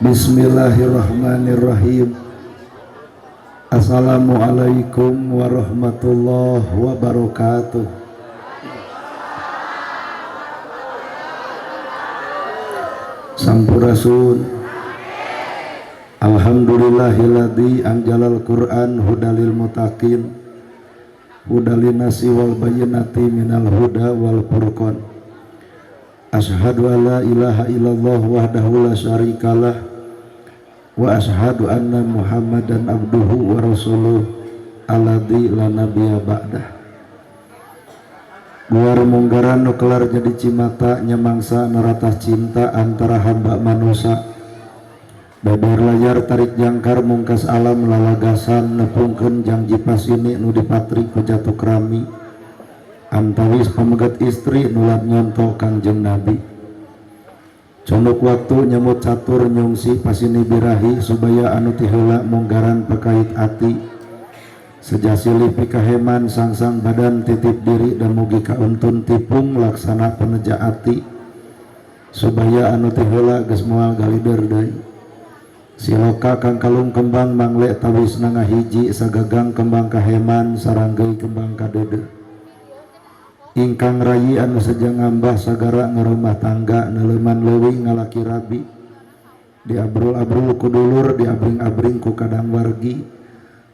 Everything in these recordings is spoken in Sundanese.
Bismillahirrahmanirrahim. Assalamualaikum warahmatullahi wabarakatuh. Sampurasun. Alhamdulillahilladzi anjalal Qur'an hudalil muttaqin hudalin nasi wal bayyinati minal huda wal furqan. Asyhadu an la ilaha illallah wahdahu la syarikalah wa asyhadu anna Muhammadan abduhu wa rasuluh alladzi la nabiyya ba'dah. Luar munggaran nu kelar jadi cimata nyamangsa naratah cinta antara hamba manusia. Beber layar tarik jangkar mungkas alam lalagasan nepungkeun jangji pasini nu dipatri ku jatuh kerami antawis pamegat istri nulap nyonto Kangjeng Nabi. Condok waktu nyamut catur nyungsi pasini birahi supaya anu tiheula munggaran pekait ati sejasilih pikaheman sangsang badan titip diri dan mugi kauntun tipung laksana peneja ati supaya anu tiheula geus moal galider deui. Siloka kang kalung kembang mangle tawis ngahiji sagagang kembang kaheman saranggei kembang kadede. Ingkang rayi anu seja ngambah sagara ngarumah tangga neuleman leuwih ngalaki rabi. Diabrul-abrul ku dulur diabring-abring ku kadang wargi.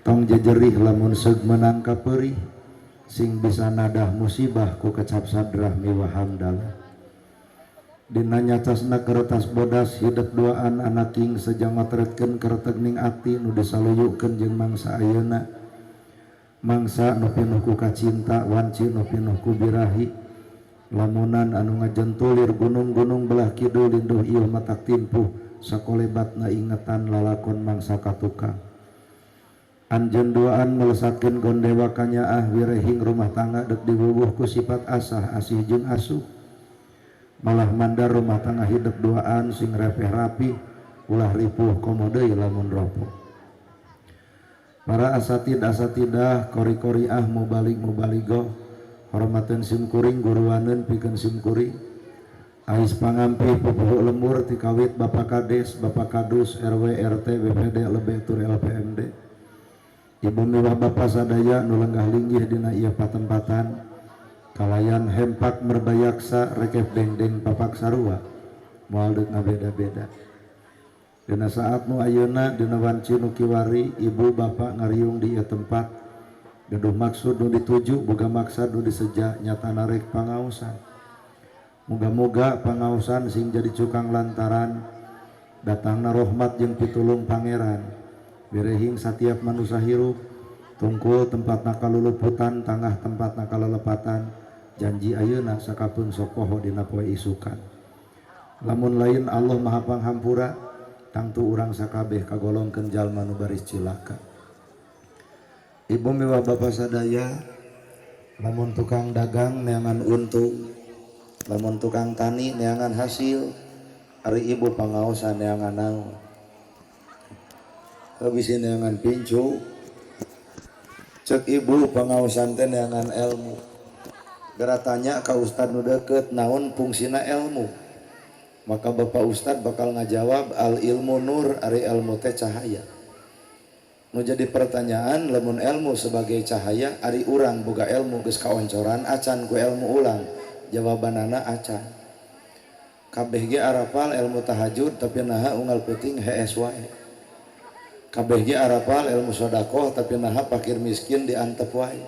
Tong jejerih lamun seug meunang kapeurih sing bisa nadah musibah ku kecap sadrah miwah hamdalah. Dina nyacasna kertas bodas hidep duaan anaking seja ngotretkeun keretegning ati nu disaluyukeun jeung mangsa ayeuna. Mangsa nu pinuh ku kacinta wanci nu pinuh ku birahi. Lamunan anu ngajentulir gunung-gunung belah kidul linduh ieu matak timpuh sakolebatna ingetan lalakon mangsa katukang. Anjeun duaan melesatkeun gondewa kanyaah wirehing rumah tangga deuk diwuwuh ku sifat asah asih jeung asuh. Malah mandar rumah tangga hidep duaan sing repeh rapi ulah ripuh komo deui lamun ropok. Para asatid asatidah kori-koriah mubalig mubaligoh hormateun sim kuring guruaneun pikeun sim kuring ais pangampih pupuhu lembur ti kawit Bapak Kades Bapak Kadus RW RT BPD lebih tur LPMD Ibu miwah Bapak sadaya nu lenggah linggih dina ieu patempatan kalayan hempak merbayaksa rekep dengdeng papak sarua moal deuk ngabeda-beda. Dina saat nu ayeuna dina wanci nu kiwari ibu bapak ngariung di ieu tempat gaduh maksud nu dituju boga maksad nu diseja nyata narek pangaosan. Muga-muga pangaosan sing jadi cukang lantaran datangna rahmat jeung pitulung pangeran birehing satiap manusia hirup tungkul tempatna kaluluputan tangah tempatna kalelepatan janji ayeuna sakapeung sok poho dina poe isukan. Lamun lain Allah Maha Panghampura tangtu urang sakabeh kagolongkeun jalma nu baris cilaka. Ibu miwah bapa sadaya lamun tukang dagang neangan untung lamun tukang tani neangan hasil ari ibu pangaosan neangan naon bisi neangan pincu cek ibu pangaosan teh neangan ilmu. Geura tanya ka ustad nu deukeut naon fungsina ilmu. Maka bapak ustad bakal ngajawab al ilmu nur ari ilmu teh cahaya. Nu jadi pertanyaan lamun ilmu sebagai cahaya ari urang boga ilmu geus kaoncoran acan ku ilmu ulang jawabanana acan. Kabeh ge arapal ilmu tahajud tapi naha unggal peuting hees wae. Kabeh ge arapal ilmu sedekah tapi naha fakir miskin diantep wae.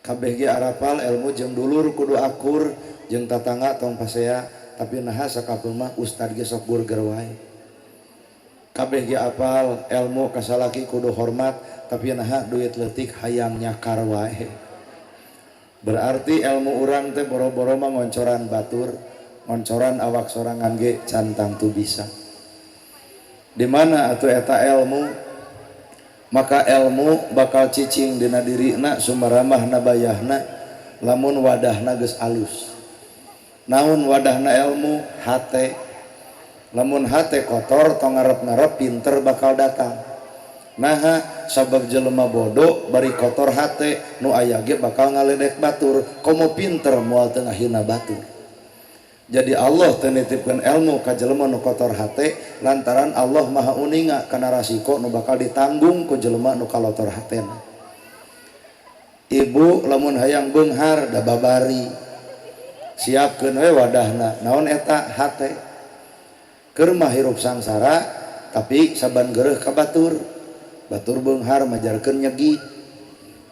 Kabeh ge arapal ilmu jeung dulur kudu akur jeung tatangga tong pasea tapi naha sakapeung mah ustad ge sok burger wae. Kabeh ge apal ilmu kasalaki kudu hormat tapi naha duit leutik hayang nyakar wae. Berarti ilmu urang teh boro-boro mah ngoncoran batur, ngoncoran awak sorangan ge can tangtu bisa. Di mana atuh eta ilmu? Maka ilmu bakal cicing dina dirina sumaramahna bayahna lamun wadahna geus alus. Naon wadahna ilmu? Hate. Lamun hate kotor tong ngarep-ngarep pinter bakal datang. Naha sabab jelema bodoh bari kotor hate nu aya ge bakal ngaledek batur komo pinter moal teu ngahina batur. Jadi Allah teu nitipkeun ilmu ka jelema nu kotor hate lantaran Allah Maha uninga kana rasiko nu bakal ditanggung ku jelema nu kalotor hatena. Ibu lamun hayang beunghar da babari, siapkeun we wadahna. Naon eta? Hate. Keur mah hirup sangsara tapi saban geureuh ka batur. Batur beunghar majarkeun nyegi,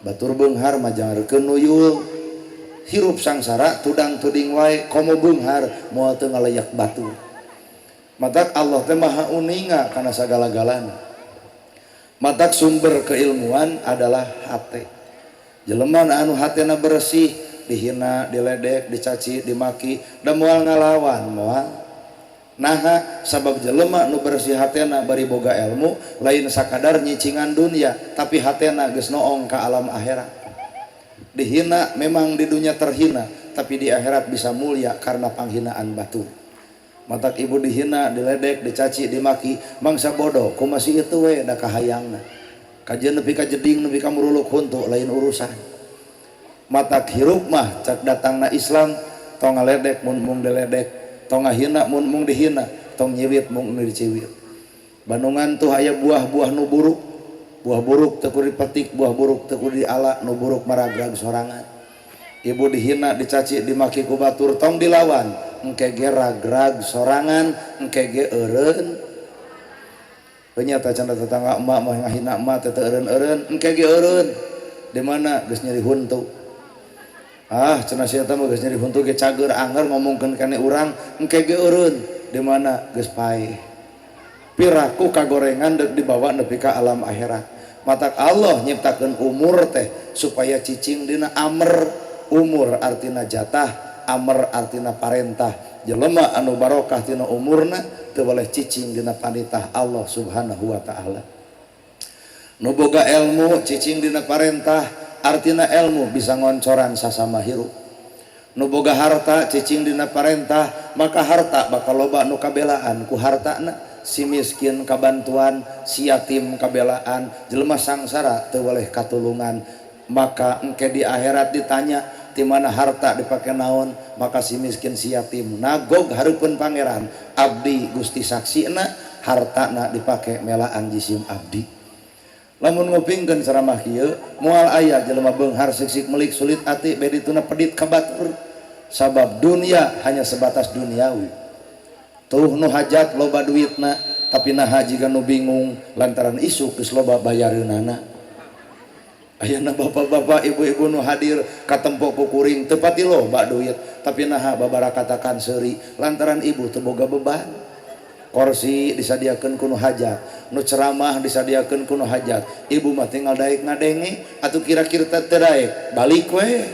batur beunghar majarkeun nuyul. Hirup sangsara tudang tuding wae, komo beunghar moal teu ngaleyak batur. Matak Allah teh Maha uninga kana sagala-galana. Matak sumber keilmuan adalah hate. Jelema anu hatena bersih dihina, diledek, dicaci, dimaki, da moal ngalawan, moal. Naha? Sabab jelema nu bersih hatena bari boga ilmu lain sakadar nyicingan dunia, tapi hatena geus noong ka alam akhirat. Dihina memang di dunia terhina, tapi di akhirat bisa mulia karena panghinaan batur. Matak ibu dihina, diledek, dicaci, dimaki, mangsa bodoh, kumasih itu we da kahayangna. Kajeun nepi ka jeding, nepi ka muruluk huntu lain urusan. Matak hirup mah cak datangna Islam, tong ngaledek mun mung diledek, tong ngahina mun mung dihina, tong nyiwit mun diciwit. Bandungan tuh aya buah-buah nu buruk, buah buruk teu kudu dipetik, buah buruk teu kudu diala, nu buruk maragrag sorangan. Ibu dihina, dicaci, dimaki ku batur, tong dilawan, engke ge ragrag sorangan, engke ge eureun. Ternyata canda tetangga emak mah ngahina emak teh teu eureun-eureun, engke ge eureun. Di mana geus nyeri huntu. Ah, cenah sia mah geus nyeri huntu ge cager anger ngomongkeun kane urang, engke ge eureun. Di mana geus paeh. Piraku kagorengan deuk dibawa nepi ka alam akhirat. Matak Allah nyiptakeun umur teh supaya cicing dina amer. Umur artina jatah, amer artina parentah. Jelema anu barokah tina umurna teu boleh cicing dina panitah Allah Subhanahu wa taala. Nu boga ilmu cicing dina parentah, artina ilmu bisa ngoncoran sasama hirup. Nu boga harta cicing dina parentah, maka harta bakal loba nu kabelaan ku hartana. Si miskin kabantuan, si yatim kabelaan, jelema sangsara teu boleh katulungan. Maka engke di akhirat ditanya di mana harta dipake naon, maka si miskin si yatim nagog hareupeun pangeran, abdi Gusti saksina hartana dipake melaan jisim abdi. Lamun ngupingkeun ceramah kieu moal aya jelema beunghar siksik melik sulit ati bedi tuna pedit ka batur, sabab dunia hanya sebatas duniawi. Tuh nu hajat loba duitna, tapi naha jiga nu bingung lantaran isuk geus loba bayareunana. Ayeuna bapak-bapak ibu-ibu nu hadir katempo ku kuring teu pati loba duit, tapi naha babarakatakan seuri lantaran ibu teu boga beban. Kursi disadiakeun ku nu hajat, nu ceramah disadiakeun ku nu hajat, ibu mah tinggal daek ngadenge atuh kira-kira teu daek balik we,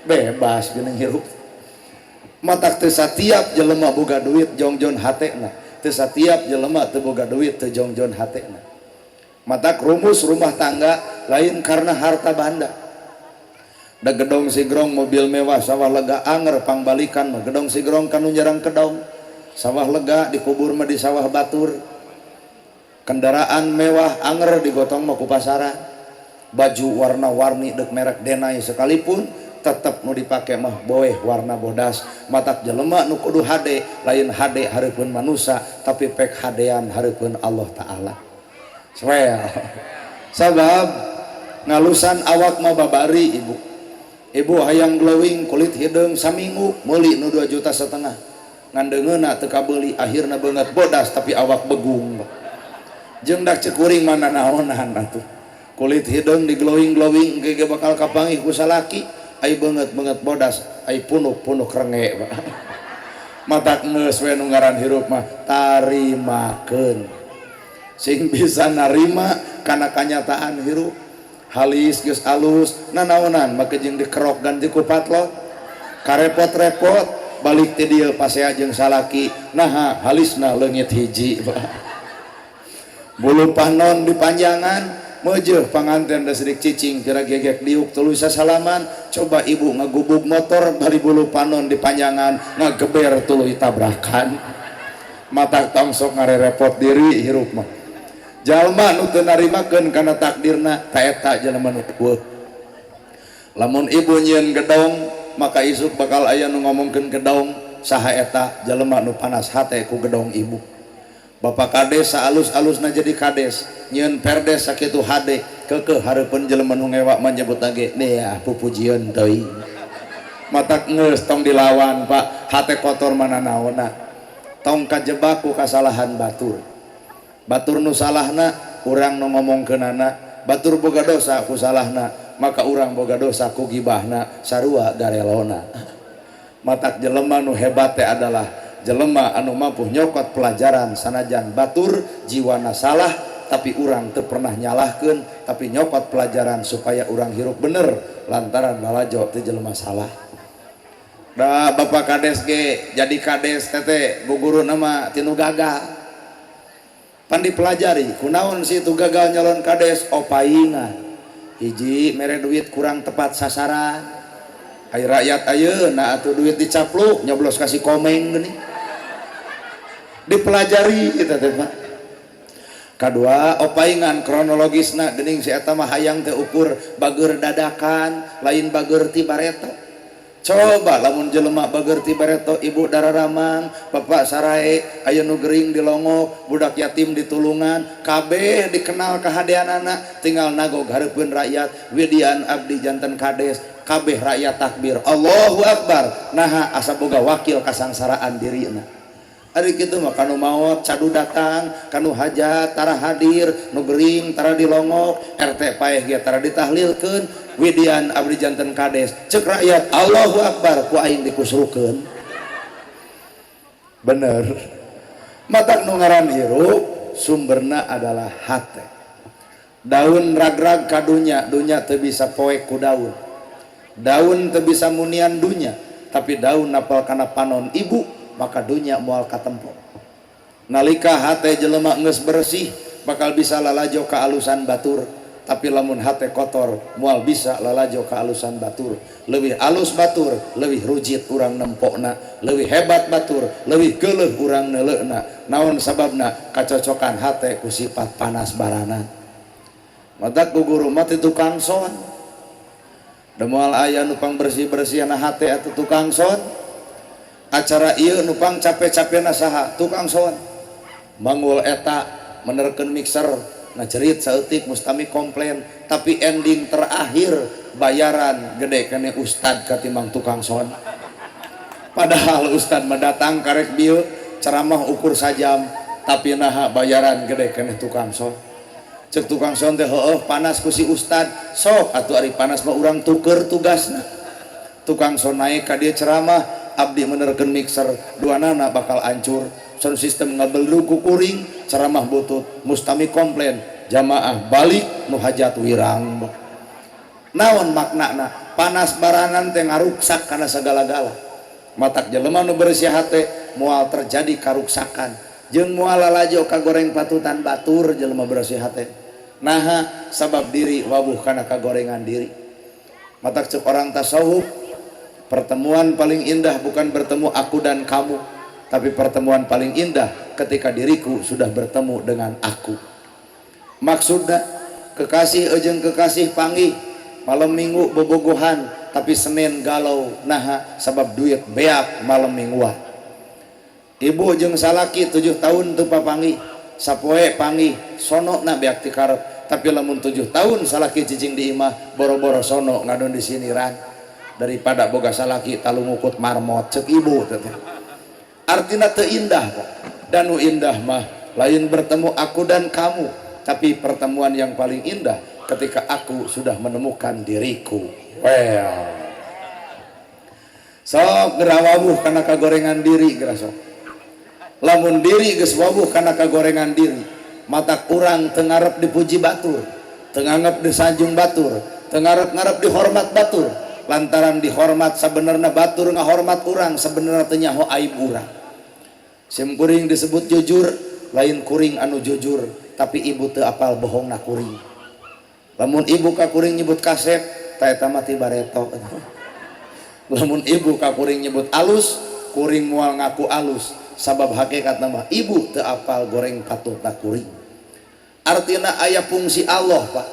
bebas geuning hirup. Matak teu satiap jelema boga duit jongjon hatena, teu satiap jelema teu boga duit teu jongjon hatena. Matak rumus rumah tangga lain karena harta banda. Da gedong sigrong mobil mewah sawah lega anger pangbalikan mah gedong sigrong kanu nyerang kedong, sawah lega dikubur mah di sawah batur. Kendaraan mewah anger digotong mah ku pasaran. Baju warna-warni deuk merek Denai sekalipun tetep nu dipake mah boeh warna bodas. Matak jelema nu kudu hade lain hade hareupeun manusa, tapi pek hadean hareupeun Allah Ta'ala. Swel. Sabab ngalusan awak mah babari ibu. Ibu hayang glowing kulit hideung saminggu meuli nu 2,5 juta. Ngan deungeunna teu kabeuli, akhirna beungeut bodas tapi awak begung. Jeung dak ceuk kuring mana naonan atuh. Kulit hideung di glowing-glowing engke ge bakal kapanggih ku salaki, ai beungeut-beungeut bodas, ai punuk-punuk renge. Matak geus we nu ngaran hirup mah tarimakeun. Sing bisa narima kana kanyataan hirup. Halis geus alus, nanaonan make jeung dikerok ganti ku patlot. Karepot-repot balik ti dieu pasea jeung salaki, naha halisna leungit hiji. Bulu panon dipanjangan, meujeuh panganten da sidik cicing kira gegek diuk tuluy sasalaman. Coba ibu ngagubug motor bari bulu panon dipanjangan, ngageber tuluy tabrakan. Matak tong sok ngarerepot diri hirup mah. Jalma nu teu narimakeun kana takdirna ta eta jelema nu eueuh. Lamun ibu nyieun gedong, maka isuk bakal aya nu ngomongkeun gedong. Saha eta? Jelema nu panas hate ku gedong ibu. Bapak Kades saalus-alusna jadi kades, nyieun perdes sakitu hade, keukeuh hareupeun jelema nu ngewa menyebut lagi nih pupujieun teuing. Matak geus tong dilawan, Pak. Hate kotor mana naonna. Tong kajebak ku kasalahan batur. Batur nu salahna, urang nu ngomongkeunana. Batur boga dosa ku salahna, maka urang boga dosa ku gibahna, sarua garelona. Matak jelema nu hebat teh adalah jelema anu mampu nyokot pelajaran sanajan batur jiwana salah, tapi urang teu pernah nyalahkeun, tapi nyokot pelajaran supaya urang hirup bener lantaran lalajo teh jelema salah. Da Bapak Kades ge jadi kades tete guguru nama tinu gagal. Pan dipelajari kunaon sih itu gagal nyalon kades? Opaingan. Hiji, mere duit kurang tepat sasaran. Ai rakyat ayeuna atuh duit dicapluk nyoblos kasih komeng geuning. Dipelajari kita teh, Pak. Kadua, opaingan kronologisna geuning si eta mah hayang teh ukur bageur dadakan, lain bageur ti bareto. Coba lamun jelema bageur ti bareto, ibu dararamang, bapak sarae, aya nu gering dilongok, budak yatim ditulungan, kabeh dikenal kahadeanana, tinggal nagog hareupeun rakyat, "Widian abdi janten kades," kabeh rakyat takbir, "Allahu Akbar." Naha? Asa boga wakil kasangsaraan dirina. Ari kitu mah kanu maot cadu datang, kanu hajat tara hadir, nu gering tara dilongok, RT paeh ge tara ditahlilkeun. "Widian abdi janten kades," cek rakyat, "Allahu Akbar, ku aing dikusrukeun." Bener. Matak nu ngaran hirup sumberna adalah hate. Daun ragrag ka dunya, dunya teu bisa poek ku daun. Daun teu bisa munian dunya, tapi daun napal kana panon ibu, maka dunya moal katempo. Nalika hate jelema geus bersih, bakal bisa lalajo kaalusan batur. Tapi lamun hate kotor, moal bisa lalajo kaalusan batur. Leuwih alus batur, leuwih rujit urang nempokna. Leuwih hebat batur, leuwih geuleuh urang neuleuna. Naon sababna? Kacocokan hate ku sifat panas baranan. Matak ku guru mah ti tukang sound. Da moal aya nu pang bersih-bersihna hate atuh tukang sound. Acara ieu nu pang cape-capena saha? Tukang sound. Manggul eta menerkeun mixer, ngajerit saeutik, mustami komplain, tapi ending terakhir bayaran gede kene ustad katimbang tukang sound. Padahal ustad mah datang karek bieu ceramah ukur sajam, tapi naha bayaran gede kene tukang sound? Cek tukang sound teh, "Heueuh, panas ku si ustad." Sok atuh, ari panas mah urang tuker tugasna. Tukang sound naik ka dieu ceramah, abdi menerkeun mixer, duanana bakal hancur. Sound system ngabeldug ku kuring, ceramah butut, mustami komplain, jamaah balik, nu hajat wirang. Naon maknana? Panas baranan teh ngaruksak kana segala-gala. Matak jelema nu bersih hate moal terjadi karuksakan, jeung moal lalajo kagoreng patutan batur jelema bersih hate. Naha? Sabab diri wabuh kana kagorengan diri. Matak cek orang tasawuf, pertemuan paling indah bukan bertemu aku dan kamu, tapi pertemuan paling indah ketika diriku sudah bertemu dengan aku. Maksudnya, kekasih ejeng kekasih panggih malam Minggu bobogohan, tapi Senin galau. Naha? Sabab duit beak malam mingguan. Ibu jeung salaki 7 tahun teu papanggih, sapoe panggih, sono na beak ti karep. Tapi lamun 7 tahun salaki cicing di imah, boro-boro sono, ngadon di siniran, "Daripada boga salaki talungukut marmot," cek ibu teh. Artinya teu indah, Pak. Dan nu indah mah lain bertemu aku dan kamu, tapi pertemuan yang paling indah ketika aku sudah menemukan diriku. Well, sok geura wawuh kana kagorengan diri, geura sok. Lamun diri geus wawuh kana kagorengan diri, mata urang teu ngarep dipuji batur, teu nganggep disanjung batur, teu ngarep-ngarep dihormat batur, lantaran dihormat sabenerna batur ngahormat urang sebenarnya teu nyaho aib urang. Sim kuring disebut jujur, lain kuring anu jujur, tapi ibu teu apal bohongna kuring. Lamun ibu ka kuring nyebut kasep, ta eta mah ti bareto. Lamun ibu ka kuring nyebut alus, kuring moal ngaku alus, sabab hakikat nama ibu teu apal goreng patutna kuring. Artina aya fungsi Allah, Pak.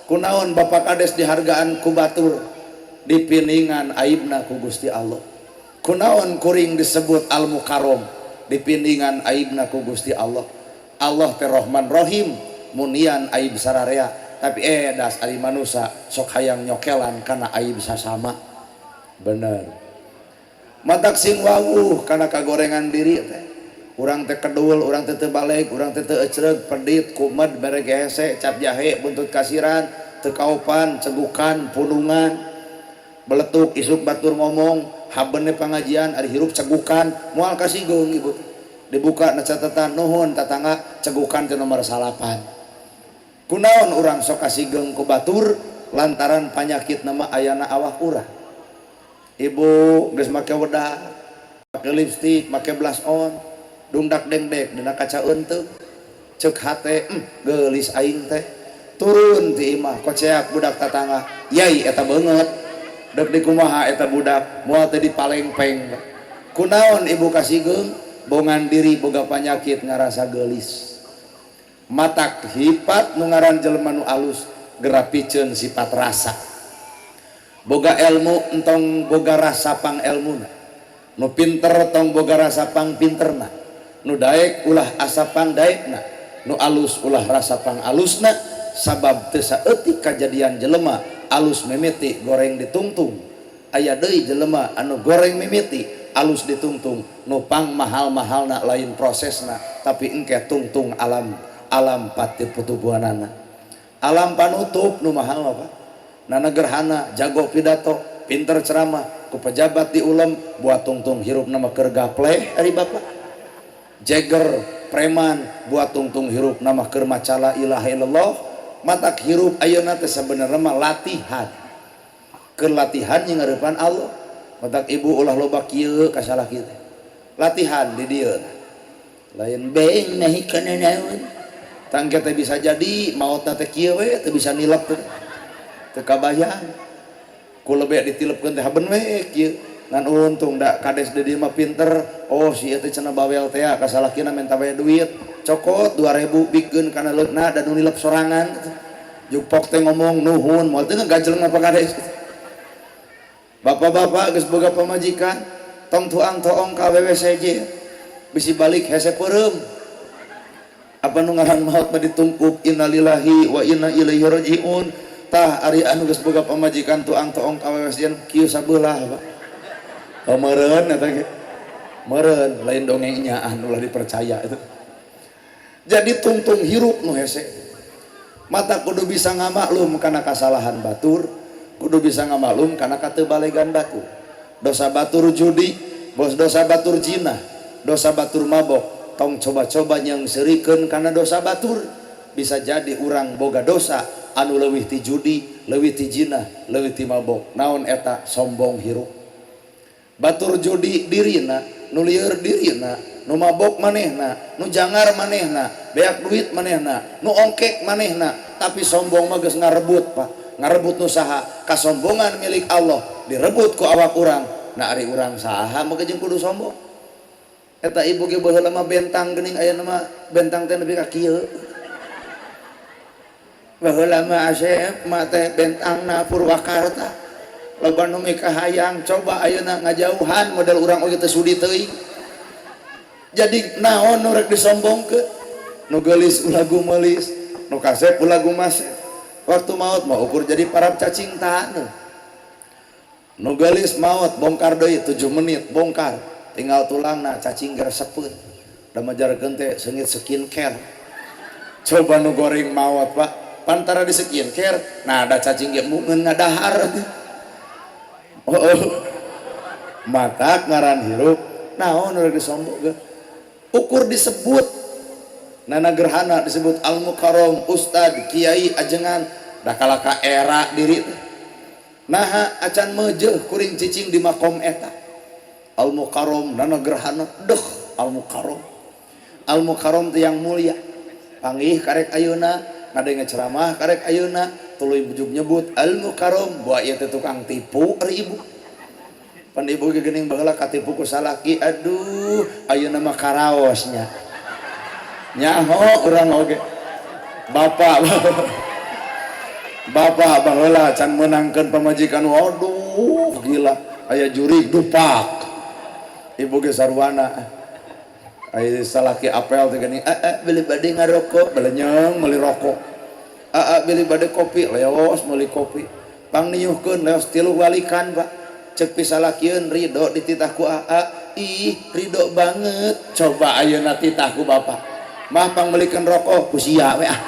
Kunaon Bapak Kades dihargaan ku batur? Dipiningan aibna ku Gusti Allah. Kunaon kuring disebut Al Mukarrom? Dipindingan aibna ku Gusti Allah. Allah teh Rahman Rahim, munian aib sararea, tapi edas ari manusa sok hayang nyokelan kana aib sasama. Bener. Matak sing wawuh kana kagorengan diri teh. Urang teh kedul, urang teh teu baleg, urang teh teu ecreug, pedit, kumed, bere hese, cap jahe, buntut kasiran, teu kaopan, cegukan, punungan, beletuk isuk batur ngomong, habene pangajian ari hirup cegukan, moal kasigeung ibu. Dibuka na catatan, nuhun tatangga, cegukan teh nomor 9. Kunaon urang sok kasigeung ku batur? Lantaran panyakit nama ayana awak urang. Ibu geus make wedah, make lipstick, make blush on, dungdak dengdek dina kaca eunteung. Ceuk hate, geulis aing teh. Turun ti imah koceak budak tatangga, yai eta beungeut. Dek dikumaha eta budak, moal teh dipalengpeng. Kunaon ibu kasigeung? Bongan diri boga panyakit ngarasa geulis. Matak hipat nu ngaran jelema nu alus geura piceun sifat rasa. Boga ilmu entong boga rasa pang elmuna. Nu pinter tong boga rasa pang pinterna. Nu daek ulah asa pang daekna. Nu alus ulah rasa pang alusna, sabab teu saeutik kajadian jelema alus mimiti goreng ditungtung. Aya deui jelema anu goreng mimiti alus ditungtung, nu pang mahal-mahalna lain prosesna, tapi engke tungtung alam alam pati putubuhanana. Alam panutup nu mahal mah, Pak. Nana gerhana jago pidato, pinter ceramah, ku pejabat diulem buat tungtung hirup nama keur gapleh ari bapak. Jeger preman buat tungtung hirup nama keur maca la ilaha illallah. Matak hirup ayeuna teh sabenerna mah latihan. Keur latihan jeung ngarepan Allah. Matak ibu ulah loba kieu kasalah kieu teh. Latihan di dieu. Lain beng nahi kana naon. Tangke teh bisa jadi maotna teh kieu we teu bisa nilep teh. Teu kabayang. Ku lebih ditilepkeun teh haben we kieu. Ngan untung da kades di dieu mah pinter. Oh si ieu teh cenah bawel teh ka salakina minta bae duit. Cokot 2000 bikeun kana leutna da nu nilep sorangan. Jupok teh ngomong nuhun moal teh ngagajeleng apa kades. Bapak-bapak geus boga pamajikan tong tuang toong ka awewe seje. Bisi balik hese peureum. Apa nu ngaran maot mah ditungkup innalillahi wa inna ilaihi rajiun. Tah ari anu geus boga pamajikan tuang toong ka awewe sejen kieu sabelah, Pak. Oh meureun eta ge. Meureun lain dongeng nyaan ulah dipercaya itu. Jadi tungtung hirup nu hese. Mata kudu bisa ngamaklum kana kasalahan batur, kudu bisa ngamaklum kana katebalegan batur. Dosa batur judi, bos dosa batur jinah, dosa batur mabok, tong coba-coba nyangseurikeun kana dosa batur. Bisa jadi urang boga dosa anu leuwih ti judi, leuwih ti jinah, leuwih ti mabok. Naon eta? Sombong hirup. Batur judi dirina, nu lieur dirina, nu mabok manehna, nu jangar manehna, beak duit manehna, nu ongkek manehna, tapi sombong mah geus ngarebut, Pak. Ngarebut nu saha? Kasombongan milik Allah direbut ku awak urang. Nah ari urang saha mah jeung kudu sombong. Eta ibu ge baheula mah bentang geuning, aya mah bentang teh nepi ka kieu. Baheula mah asep mah teh bentangna Purwakarta. Loba nu mikahayang, coba ayeuna ngajauhan model urang oge teu sudi teuing. Jadi naon nu rek disombongkeun? Nu geulis ulah gumelis, nu kasep ulah gumasep. Waktu maut mah ukur jadi parab cacing taneuh. Nu geulis maut bongkar deui 7 menit bongkar, tinggal tulangna cacing geresepeun. Da majarkeun teh seungit skincare. Coba nu goreng maut, Pak, pantara di skincare, nah ada cacing ge mungeun ngadahar. Oh, oh. Matak ngaran hirup naon nu rek disombongkeun? Ukur disebut Nana Gerhana disebut Al Mukarrom, Ustad, Kiai, ajengan, dah kalaka era diri teh. Naha acan meujeuh kuring cicing di makom eta. Al Mukarrom, Nana Gerhana, deh Al Mukarrom. Al Mukarrom teh yang mulia. Panggih karek ayeuna, ngadenge ceramah karek ayeuna, tuluy bujug nyebut Al Mukarrom, buah ieu teh tukang tipu ari ibu. Pan ibu ge geuning baheula katipu ku salaki, aduh ayeuna mah karaosnya. Nyaho urang oge. Bapak bapak baheula can meunangkeun pamajikan, waduh gila, aya jurig dupak. Ibu ge sarwana. Ai salaki apel teh geuning, beli bade ngarokok, belenyeng meuli rokok. Beli bade kopi, leos meuli kopi. Pangniuhkeun leos 3 walikan, Pak. Cek pisalakieun ridho dititah ku aa, ih ridho banget. Coba ayeuna titah ku bapak. Mah pangmeulikeun rokok ku sia we ah.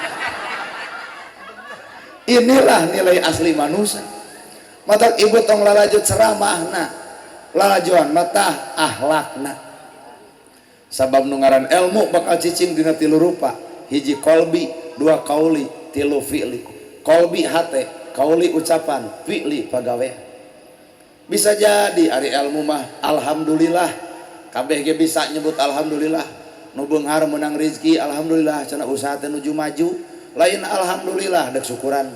Inilah nilai asli manusia. Matak ibu tong lalajo ceramahna, lalajoan mata ahlakna. Sabab nu ngaran ilmu bakal cicing dina 3 rupa. Hiji kolbi, 2 kauli, 3 fi'li. Kolbi hate, kauli ucapan, fi'li pagawean. Bisa jadi ari ilmu mah alhamdulillah. Kabeh ge bisa nyebut alhamdulillah. Nu beunghar meunang rezeki alhamdulillah, cenah usaha teh nuju maju. Lain alhamdulillah dek syukuran.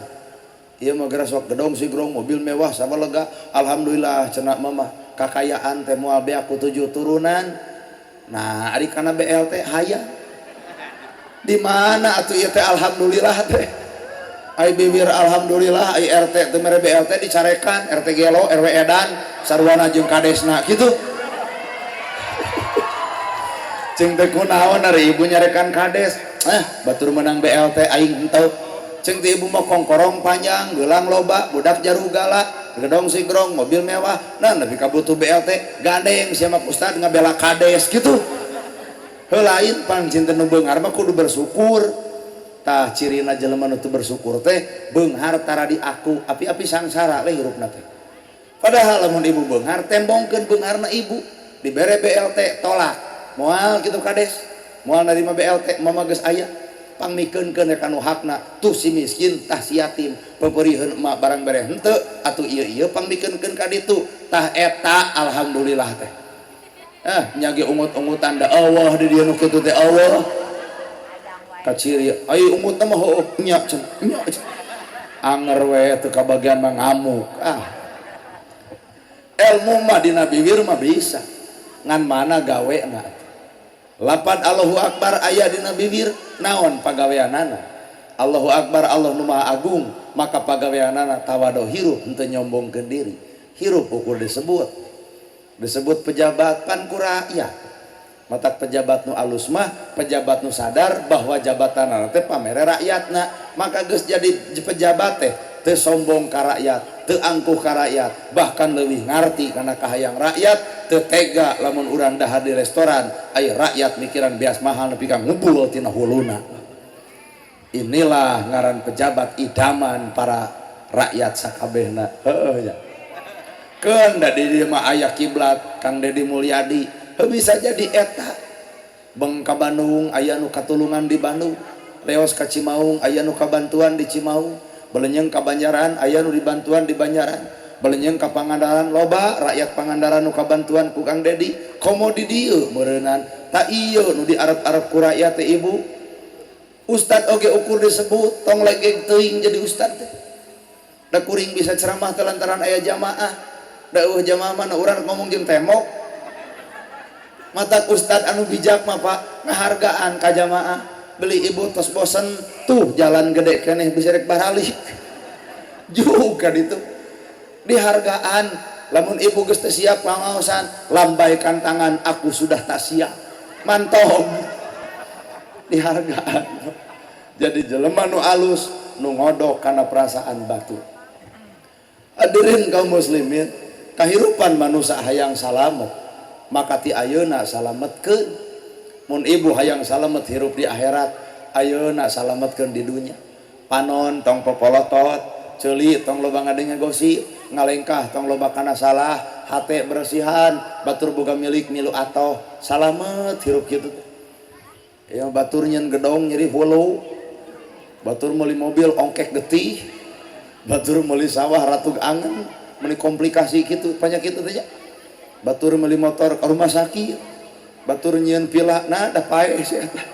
Ieu mah geura sok gedong sigrong mobil mewah sama lega. Alhamdulillah cenah mama kakayaan teh moal beak ku 7 turunan. Nah, ari kana BLT hayang. Di mana atuh ieu teh alhamdulillah teh? Ai bibir alhamdulillah, ai RT teh mere BLT dicarekan, RT gelo, RW edan, sarwana jeung kadesna kitu. Cing teh kunaon ari ibu nyarekan kades? Batur menang BLT aing henteu. Cing teh ibu mah kongkorong panjang, gelang loba, budak jarugala, gedong sigrong, mobil mewah. Nah, nepi ka butuh BLT, gandeng sia mah ustad ngabela kades gitu. Heuh lain pan cinta nu beunghar mah kudu bersyukur. Tah cirina jelema nu teu bersyukur teh beunghar tara diaku, api-api sangsara we hirupna teh. Padahal lamun ibu beunghar tembongkeun beungharna ibu, dibere BLT tolak. Moal kitu kades, moal narima BLT, mama geus aya. Pangmikeunkeun ka nu hakna, tuh si miskin tah si yatim, peperiheun emak barang bere henteu atuh ieu-ieu pangmikeunkeun ka ditu. Tah eta alhamdulillah teh. Nya ge ungut-ungutan da Allah di dieu nu kitu teh Allah. Kaciri ai ungutna mah heueuh nya cenah nya. Anger we teu kabagian mah ngamuk. Ilmu mah dina bibir mah bisa. Ngan mana gawena. Lapad Allahu Akbar aya dina bibir, naon pagaweanana? Allahu Akbar, Allah nu Maha Agung, maka pagaweanana tawadu hirup henteu nyombongkeun diri. Hirup ukur disebut. Disebut pejabat pan ku rakyat. Matak pejabat nu alus mah pejabat nu sadar bahwa jabatanana teh pamere rakyatna, maka geus jadi pejabat teh teu sombong ka rakyat, teu angkuh ka rakyat, bahkan leuwih ngarti kana kahayang rakyat, teu tega lamun urang dahar di restoran, aya rakyat mikiran beas mahal nepi ka ngubul tina huluna. Inilah ngaran pejabat idaman para rakyat sakabehna. Heueuh nya. Keun da di dieu mah aya kiblat Kang Dedi Mulyadi, heuh bisa jadi eta. Beng ka Bandung aya nu katulungan di Bandung, leos ka Cimaung aya nu kabantuan di Cimaung, belenyeng ka Banjaran aya nu dibantuan di Banjaran, belenyeng ka Pangandaran loba rakyat Pangandaran nu kabantuan ku Kang Dedi, komo di dieu meureunnan. Ta ieu nu diarep-arep ku rakyat teh ibu. Ustad oge ukur disebut tong legeg teuing jadi ustad teh. Da kuring bisa ceramah teh lantaran aya jamaah. Da eueuh jamaah mana urang ngomong jeung tembok. Matak ustad anu bijak mah Pak ngahargaan ka jamaah. Beli ibu tos bosen tuh jalan gede keneh bisa rek baralik. Juga ditu. Dihargaan lamun ibu geus teu siap pangaosan, lambaikan tangan aku sudah tak siap. Mantog. Dihargaan. Jadi jelema nu alus nu ngodok kana perasaan batur. Hadirin kaum muslimin, kahirupan manusia hayang salamet, maka ti ayeuna salametkeun. Mun ibu hayang salamet hirup di akhirat, ayeuna salametkeun di dunya. Panon tong popolotot, ceuli tong loba ngadenge gosip, ngalengkah tong loba kana salah, hate bersihan, batur boga milik milu atoh, salamet hirup kitu teh. Ya batur nyeun gedong nyeri hulu, batur meuli mobil ongkek getih, batur meuli sawah ratug angen, meuli komplikasi kitu penyakit teh nya. Batur meuli motor ke rumah sakit, batur nyieun pila, nah da paeh si eta.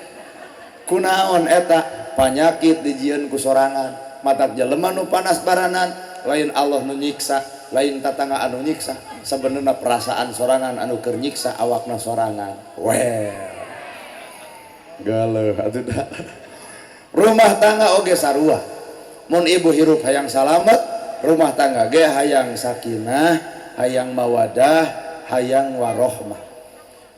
Kunaon eta panyakit dijieun ku sorangan, matak jelema nu panas baranan, lain Allah nu nyiksa, lain tatangga anu nyiksa, sebenarnya perasaan sorangan anu keur nyiksa awakna sorangan. Well. Galeuh atuh da. Rumah tangga oge sarua. Mun ibu hirup hayang salamet, rumah tangga ge hayang sakinah, hayang mawadah, hayang warohmah.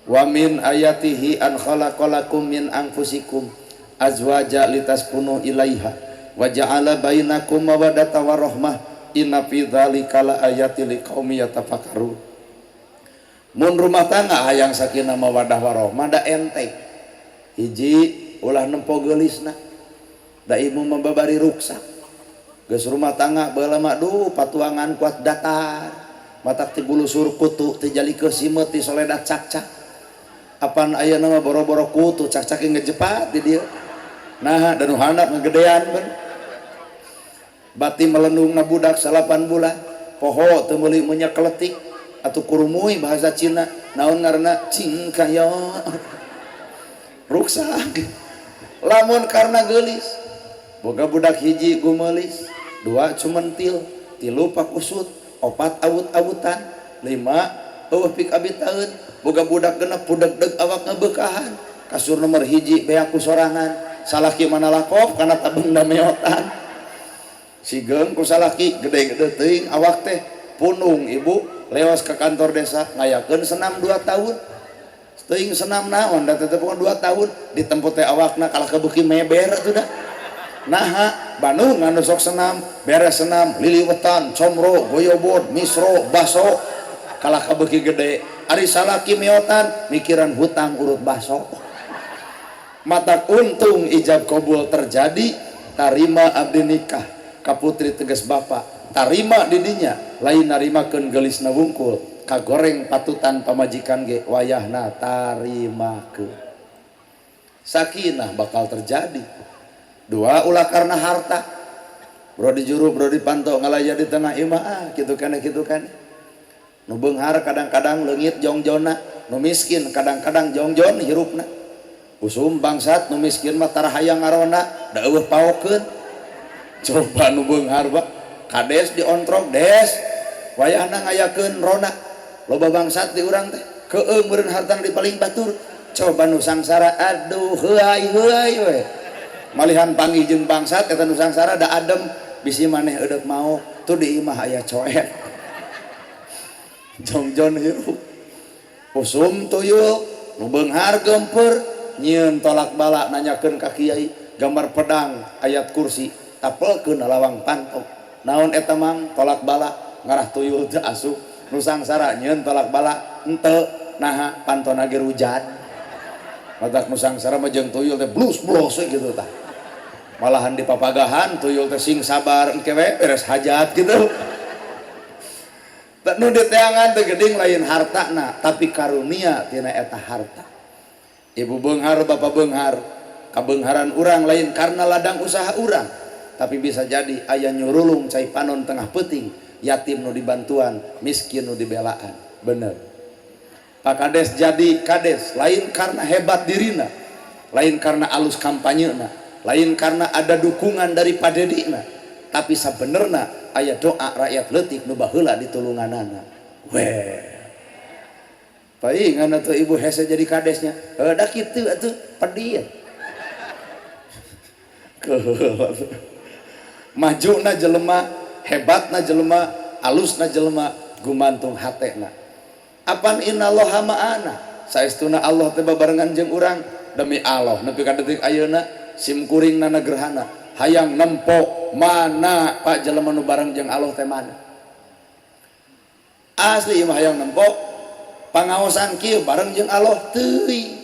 Wa min ayatihi an khalaqalakum min anfusikum azwaja litaskunu ilaiha wa ja'ala bainakum mawaddata warahmah inna fi dzalika laayatil liqaumin yatafakkarun. Mun rumah tangga hayang sakinah mawaddah warahmah da enteng. Hiji, ulah nempo geulisna. Da ibu mah babari ruksak. Geus rumah tangga baheula mah, duh, patuangan kuat datar. Matak ti bulusur kutu, ti jalikeun simeut, ti soledat cakcak. Apan ayeuna mah boro-boro kutu, cakcak ngejepat di dieu. Nah, dan nu handap ngegedean ben. Bati melendung na budak 9 bulan. Poho teu meuli minyak keletik atau kurumui bahasa Cina. Naon ngaranna? Cingkayo. Ruksak. Lamun karena gelis. Boga budak hiji gumelis, dua cumentil, tilu pakusut, opat awut-awutan, lima eueuh pik abitaeun, boga budak 6 pudegdeg awak ngebeukahan. Kasur nomor hiji beak ku sorangan, salaki mana lakop kana tabeng meotan. Sigeung ku salaki gede-gede teuing awak teh, punung ibu leos ke kantor desa ngayakeun senam 2 tahun. Teuing senam naon da tetep 2 tahun ditempo teh awakna kalah kebeuki meber atuh da. Naha Bandung anu sok senam, beres senam liliwetan, comro, goyobod, misro, baso kalah kabeuki gede. Ari salaki miotan mikiran hutang urut baso. Mata untung ijab kabul terjadi, tarima abdi nikah ka putri tegas bapak, tarima didinya lain narimakeun geulisna wungkul, kagoreng patutan pamajikan ge wayahna tarimakeun. Sakinah bakal terjadi. Dua, ulah karena harta. Bro di juru, bro di panto ngalaya di tengah imah, ah gitu kan, gitu kan. Nu beunghar kadang-kadang leungit jongjonna, nu miskin kadang-kadang jongjon hirupna. Usum bangsat nu miskin mah tara hayang ngaronda, da eueuh paokeun. Coba nu beunghar, Pak, kades diontrog des, wayahna ngayakeun ronda. Loba bangsat di urang teh, keung meureun hartana di paling batur. Coba nu sangsara, aduh heuay heuay we. Malihan panggih jeung bangsat eta nu sangsara da adem, bisi maneh eudeuk mau tuh di imah aya coet. Jongjon hirup. Usum tuyul nu beunghar geumpeur nyieun tolak bala nanyakeun ka kiai gambar pedang ayat kursi tapelkeun lawang panto. Naon eta mang? Tolak bala ngarah tuyul teu asup. Nu sangsara nyieun tolak bala henteu, naha pantona ge rujat. Matak nu sangsara mah jeung tuyul teh blus-blus we kitu tah. Malahan di papagahan tuyul teh sing sabar engke we beres hajat gitu. Nu diteangan teh geuning lain hartana tapi karunia tina eta harta. Ibu beunghar, bapak beunghar, kabeungharan urang lain karena ladang usaha urang, tapi bisa jadi aya nyurulung cai panon tengah peuting, yatim nu dibantuan, miskin nu dibelaan. Bener. Pak Kades jadi kades lain karena hebat dirina, lain karena alus kampanyena, lain karena ada dukungan dari padedina, tapi sabenerna aya doa rakyat leutik nu baheula ditulunganana. Weh. Paingan atuh ibu hese jadi kadesnya. Heuh da kitu atuh pedih. Keheul. Majuna jelema, hebatna jelema, alusna jelema gumantung hatena. Apan innallaha ma'ana, saestuna Allah teh babarengan jeung urang. Demi Allah nepi ka detik ayeuna sim kuring nana gerhana hayang nempo mana Pak jelema nu bareng jeung Allah teh mana. Asli ieu mah hayang nempo pangaosan kieu bareng jeung Allah teuing.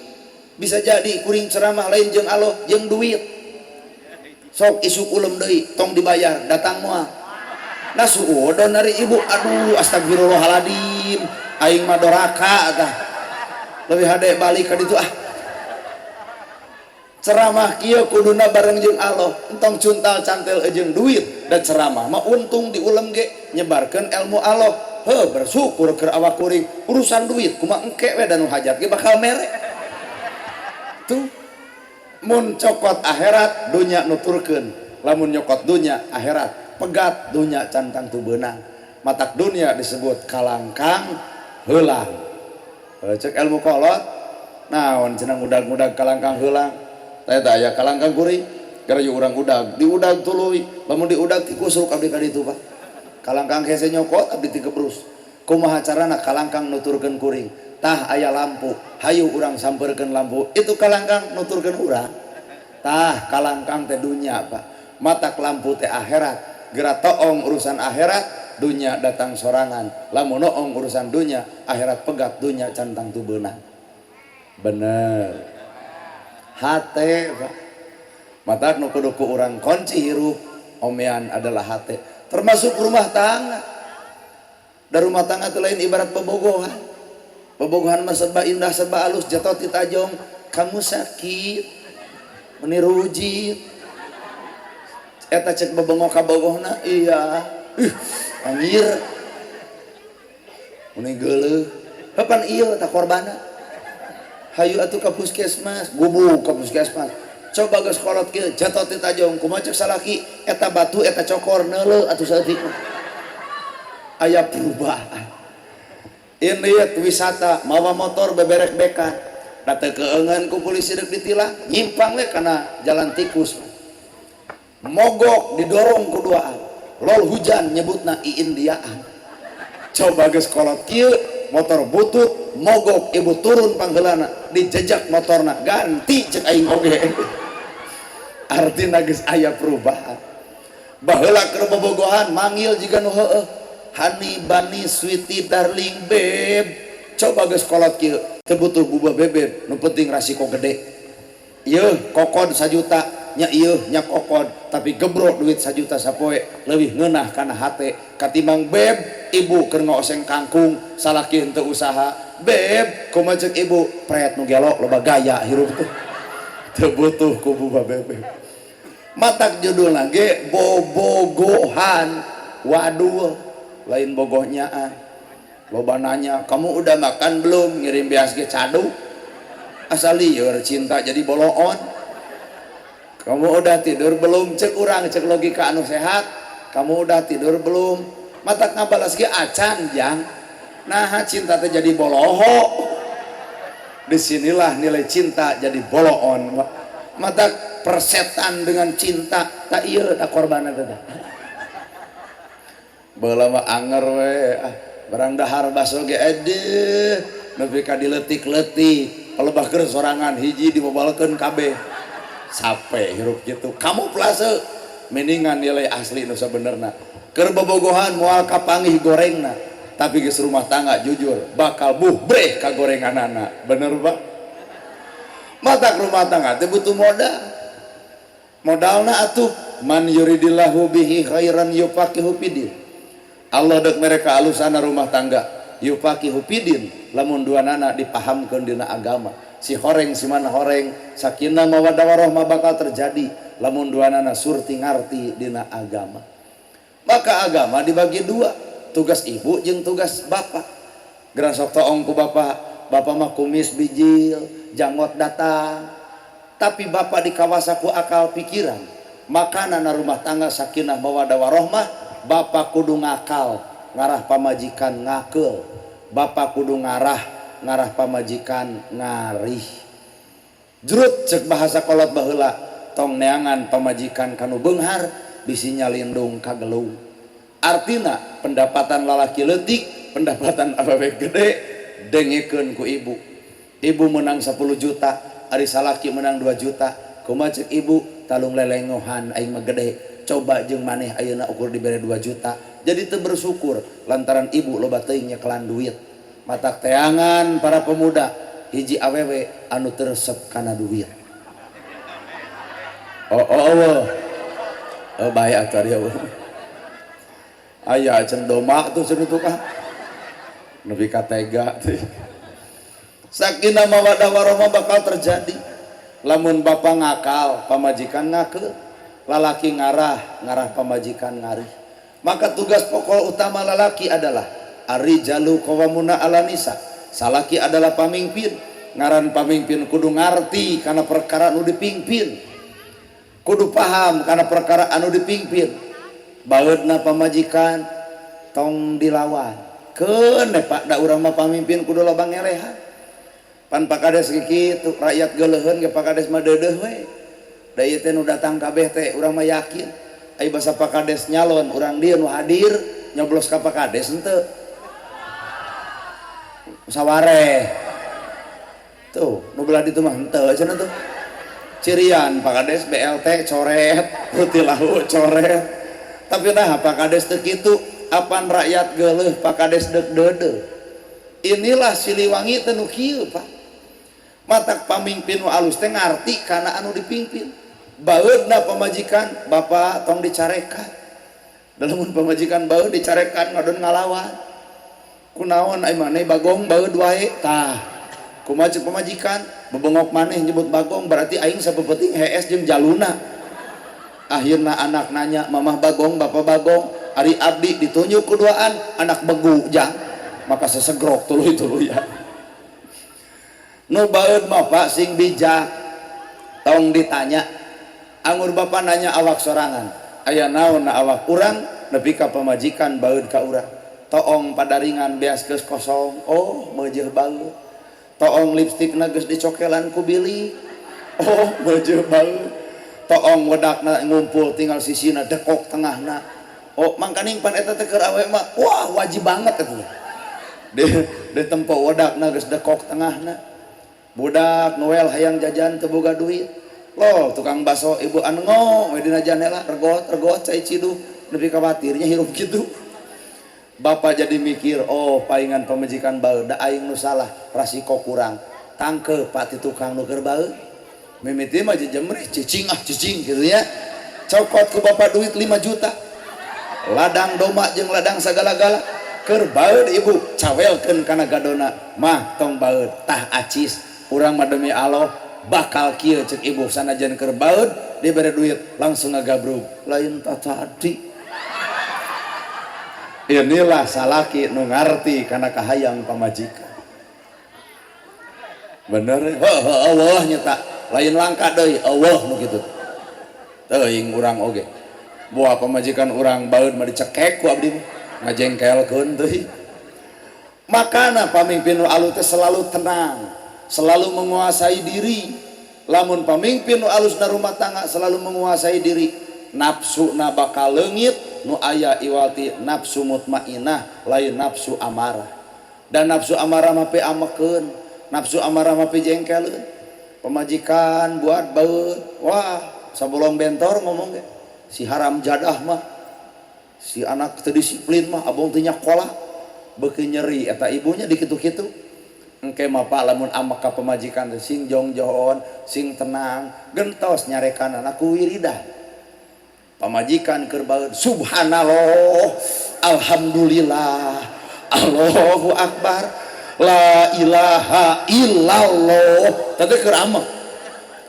Bisa jadi kuring ceramah lain jeung Allah, jeung duit. Sok isuk ulem deui tong dibayar datang moal. Nah, suudon dari ibu, aduh astagfirullahaladzim, aing mah doraka tah, lebih hade balik ka ditu. Ah, ceramah kieu kuduna bareng jeung Allah, entong cuntal cantel jeung duit. Dan ceramah mah untung diulem ge nyebarkeun ilmu Allah. Heuh, bersyukur keur awak kuring. Urusan duit kumaha engke we, dan nu hajat ge bakal mere. Tuh, mun cokot akhirat dunya nuturkeun, lamun nyokot dunya akhirat pegat, dunya can tangtu beunang. Matak dunia disebut kalangkang heulang. Cek ilmu kolot naon cenah udag-udag kalangkang heulang teh? Aya kalangkang kuring gara urang udag diudag tuluy, lamun diudag tikusruk abdi ka ditu. Pak, kalangkang hese nyokot abdi tikebrus. Kumaha carana kalangkang nuturkeun kuring? Tah aya lampu, hayu urang sampeurkeun lampu. Itu kalangkang nuturkeun urang. Tah kalangkang teh dunya, Pak. Matak lampu teh akhirat. Geura toong urusan akhirat, dunya datang sorangan. Lamun noong urusan dunya, akhirat pegat, dunya can tangtu beunang. Bener. Hate, Pak. Matak nu kudu ku urang kunci hirup omean adalah hate. Termasuk rumah tangga. Da rumah tangga teh lain ibarat bobogohan. Bobogohan mah serba indah, serba alus, jatuh ti tajong, kamu sakit, meni rujit. Eta cek bebengok ka bogohna, iya. Ih, anjir. Meni geuleuh. Kapan ieu tah korbana? Hayu atuh ka puskesmas, gubuk ka puskesmas. Coba geus kolot kieu, jatuh ti tajong, kumaha cek salaki, eta batu eta cokor neuleuh atuh saeutik. Aya perubahan. Ini wisata mawa motor beberek bekan, da teu keungeun ku polisi deuk ditilang, nyimpang we kana jalan tikus, mogok didorong ku duaan, lol hujan nyebutna iindiaan. Coba geus kolot kieu, motor butut mogok, ibu turun pangheulana, dijejak motorna, ganti cek aing oge. Artina geus aya perubahan. Baheula keur bobogohan manggil jiga nu heueuh, honey, bunny, sweetie, darling, babe. Coba geus kolot kieu, teu butuh bubah bebeb, nu penting rasiko gede. Ieu kokod sajuta nya, ieu nya kokod, tapi gebrok duit sajuta sapoe leuwih ngeunah kana hate katimbang beb. Ibu keur ngoseng kangkung, salaki henteu usaha. Beb, kumaha cek ibu? Pret nu gelo loba gaya hirup teh. Teu butuh ku bubah bebeb. Matak judulna ge bobogohan wadul, lain bogohnyaan. Loba nanya, kamu udah makan belum? Ngirim beas ge cadu, asal lieur cinta jadi boloon. Kamu udah tidur belum? Cek urang, cek logika anu sehat, kamu udah tidur belum? Matak ngabalas ge acan jang. Nah, cinta teh jadi boloho. Disinilah nilai cinta jadi boloon. Matak persetan dengan cinta tak iya tak korban teh. Baheula mah anger we, ah, barang dahar baso ge edeh nepi ka dileutik-leutik, palebah keur sorangan hiji dibobalkeun kabeh. Sape hirup kitu kamuflase mendingan nilai asli nu sabenerna. Keur bobogohan moal kapanggih gorengna, tapi geus rumah tangga jujur bakal buh breh ka gorenganana. Bener, Pak? Matak rumah tangga teh butuh modal. Modalna atuh man yuridillahu bihi khairan yufaqihu fidin. Allah dek mereka alusana rumah tangga, yufaqihu fidin, lamun dua nana dipahamkeun dina agama. Si horeng si mana horeng, sakinah mawaddah warahmah bakal terjadi lamun dua nana surti ngarti dina agama. Maka agama dibagi dua, tugas ibu jeung tugas bapak. Geura sok toong ku bapak, bapak mah kumis bijil, janggot datang, tapi bapak dikawasa ku akal pikiran. Makana na rumah tangga sakinah mawaddah warahmah, bapak kudu ngakal ngarah pamajikan ngakeul, bapak kudu ngarah ngarah pamajikan ngarih. Jrut cek bahasa kolot baheula, tong neangan pamajikan kanu beunghar, bisi nyalindung ka gelung. Artina pendapatan lalaki leutik, pendapatan awewe gede, dengekeun ku ibu. Ibu menang 10 juta, ari salaki menang 2 juta, kumaha cek ibu? Talung lelengohan aing mah gede. Coba jeung maneh ayeuna ukur dibere 2 juta jadi teu bersyukur, lantaran ibu loba teuing nyekelan duit. Matak teangan para pemuda hiji awewe anu teu resep kana duit. Oh, oh, oh, oh, baik atuh dia. Aya cen doma tuh cenah tuh kah nepi ka tega teh. Sakinah mawaddah warahmah bakal terjadi lamun bapak ngakal pamajikan ngakeul, lalaki ngarah ngarah pamajikan ngarih. Maka tugas pokok utama lalaki adalah arrijalu qawwamuna 'ala nisa. Salaki adalah pamimpin. Ngaran pamimpin kudu ngarti kana perkara anu dipimpin, kudu paham kana perkara anu dipimpin. Baeudna pamajikan tong dilawan. Keun Pak, da urang mah pamimpin kudu loba ngelehan. Pan Pak Kades kitu, rakyat geuleuheun ge Pak Kades mah deudeuh we. Da ieu teh nu datang kabeh teh urang mah yakin. Ai basa Pak Kades nyalon, urang dieu nu hadir nyoblos ka Pak Kades henteu? Musyawareh tuh nu belah ditu mah henteu cenah tuh. Cirian Pak Kades BLT coret, rutilahu coret. Tapi nah Pak Kades teu kitu, apan rakyat geuleuh Pak Kades deuk deudeuh. Inilah Siliwangi teh nu kieu, Pak. Matak pamimpin nu alus teh ngarti kana anu dipimpin. Baeudna pamajikan, bapak tong dicarekan. Lamun pamajikan baeud dicarekan ngadon ngalawan. Kunaon ai maneh bagong baeud wae tah. Kumaha ceuk pamajikan, bebengok maneh nyebut bagong berarti aing sapeupeting hees jeung jaluna. Akhirna anak nanya, mamah bagong, bapak bagong, ari abdi ditunjuk kuduaan anak begu jang. Maka sesegrok tuluy-tuluy ya. Nu baeud mah Pak sing bijak. Tong ditanya. Angur bapak nanya awak sorangan. Aya naon na awak urang nepi ka pamajikan baeud ka urang. Toong padaringan beas geus kosong, oh meujeuh baeud. Toong lipstikna geus dicokelan ku bili, oh meujeuh baeud. Toong wedakna ngumpul tinggal sisina dekok tengahna. Oh mangkaning pan eta teh keur awe mah wah wajib banget eta teh. Di tempo wedakna geus dekok tengahna. Budak Noel hayang jajan teu boga duit. Loh tukang baso ibu anengo we dina janela regot regot cai ciduh nepi kawatirnya hirup kitu. Bapak jadi mikir, oh paingan pamajikan baeud da aing nu salah, rasiko kurang. Tangke Pak ti tukang nu keur baeud. Mimiti mah jejemrih cicing ah cicing gitu ya. Cokot ku bapak duit 5 juta. Ladang domba jeung ladang sagala-gala. Keur baeud ibu cawelkeun kana gadona, mah tong baeud tah acis. Urang mah demi Allah bakal kieu ceuk ibu sanajan keur baeud dibere duit langsung ngagabrug. Lain tadi. Inilah salaki nu ngarti kana kahayang pamajikan. Bener heuh Allah nyata lain langka deui Allah nu kitu. Teuing urang oge. Buah pamajikan urang baeud mah dicekek ku abdi mah ngajengkelkeun teuing. Makana pamimpin nu alus teh selalu tenang, selalu menguasai diri. Lamun pamimpin nu alus na rumah tangga selalu menguasai diri, nafsu na bakal leungit nu aya iwati nafsu mutmainah lain nafsu amarah. Dan nafsu amarah mah amekeun, nafsu amarah mah jengkeleun. Pamajikan buat baeud, wah sabolong bentor ngomong ge. Si haram jadah mah, si anak teu disiplin mah, abong teu nyakola, beuki nyeri eta ibunya dikitu-kitu. Engke mah Pak lamun amek ka pamajikan teh sing jongjon, sing tenang, gentos nyarekanana ku wiridan. Pamajikan keur baeud subhanallah, alhamdulillah, Allahu akbar, la ilaha illallah. Tadi keur amek.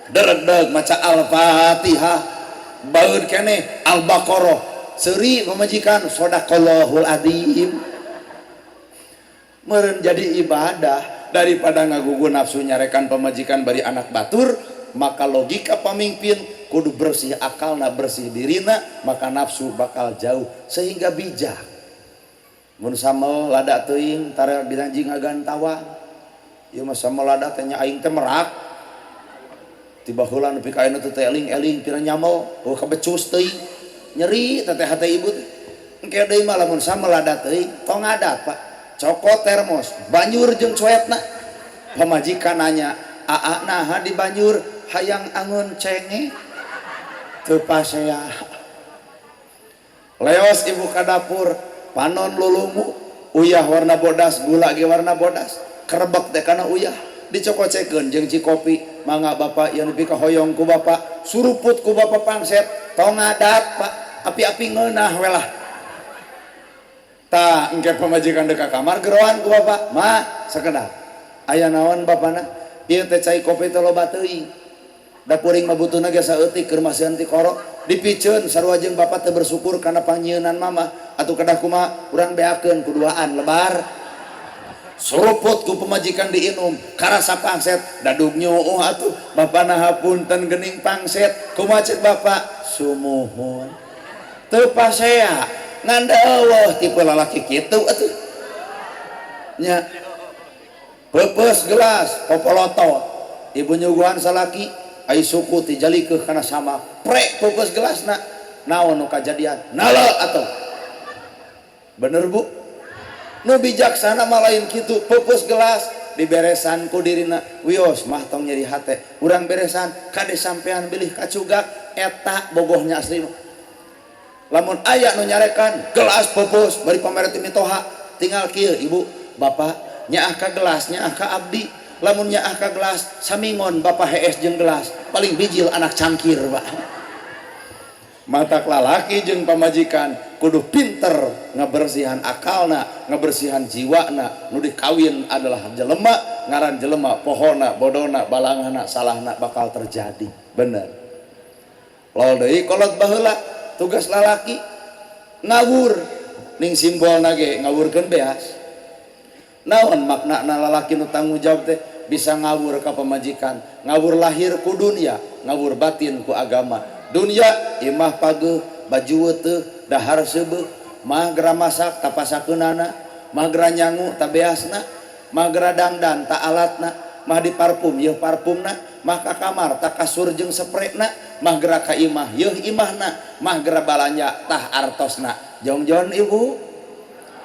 Deredeg maca Al-Fatihah, baeud keneh Al-Baqarah. Seuri pamajikan shadaqallahul adzim. Meureun jadi ibadah daripada ngagugu nafsu nyarekan pamajikan bari anak batur, maka logika pamimpin kudu bersih akalna, bersih dirina, maka nafsu bakal jauh sehingga bijak. Mun samel lada teuing tara dilanjing ngagantawa. Ieu mah samel lada teh nya aing teh merak. Tiba heula nepi ka ayeuna teh eling-eling pira nyamel, oh kabecus teuing. Nyeri teh hate ibu teh. Engke deui mah lamun samel lada teuing tong ngadat, Pak. Cokot termos, banjur jeung cuetna. Pamajikan nanya, "Aa naha di banjur hayang angon cenge?" Teu pasea. Leos ibu ka dapur, panon lulungu, uyah warna bodas, gula ge warna bodas, kerebek teh kana uyah, dicokocekeun jeung cikopi, mangga bapak ieu nepi ka hoyong ku bapak, suruput ku bapak pangset, tong ngadat Pak, api-api ngeunah we lah. Tah engke pamajikan deuk ka kamar geroan ku bapak, mah sakedap. Aya naon bapana? Ieu teh cai kopi teh loba teuing. Da kuring mah butuhna ge saeutik keur masihan ti korok, dipiceun sarua jeung bapak teh bersyukur kana pangyeunan mama, atuh kedah kumaha urang beakeun kuduaan lebar. Suruput ku pamajikan diinum, karasa pangset, dadug nyuuh atuh, bapana hapunten geuning pangset, kumaha ceuk bapak? Sumuhun. Teu pasea, ngan eueuh tipe lalaki kitu atuh. Nya. Peupeus gelas, popolotot. Ibu nyuguhan salaki, ai suku tijalikeuh kana sama, prek peupeus gelasna. Naon nu kajadian? Nale atuh. Bener Bu? Nu bijaksana mah lain kitu, peupeus gelas diberesan ku dirina, wios mah tong nyeri hate, urang beresan kade sampean bilih kacugak. Eta bogohnya asli mah. Lamun aya nu nyarekan gelas peupeus bari pamere ti mitoha, tinggal kieu, ibu bapak nyaah ka gelas, nyaah ka abdi. Lamun nyaah ka gelas, samingon bapak hees jeung gelas, paling bijil anak cangkir, Pak. Matak lalaki jeung pamajikan kudu pinter ngebersihan akalna, ngebersihan jiwana. Nu dikawin adalah jelema, ngaran jelema pohona, bodona, balangana, salahna bakal terjadi, bener. Lol deui kolot baheula, tugas lalaki ngawur ning simbolna ge ngawurkeun beas. Naon maknana lalaki nu tanggung jawab teh bisa ngawur ka pamajikan, ngawur lahir ku dunia, ngawur batin ku agama. Dunia imah pageuh, baju weteuh, dahar seubeuh, mah gera masak tapasakeunana, mah gera nyangu tabeasna, mah gera dangdan ta alatna, mah di parfum yeuh parfumna, mah ka kamar ta kasur jeung sprekna, mah gera ka imah yeuh imahna, mah gera balanja tah artosna. Jongjon ibu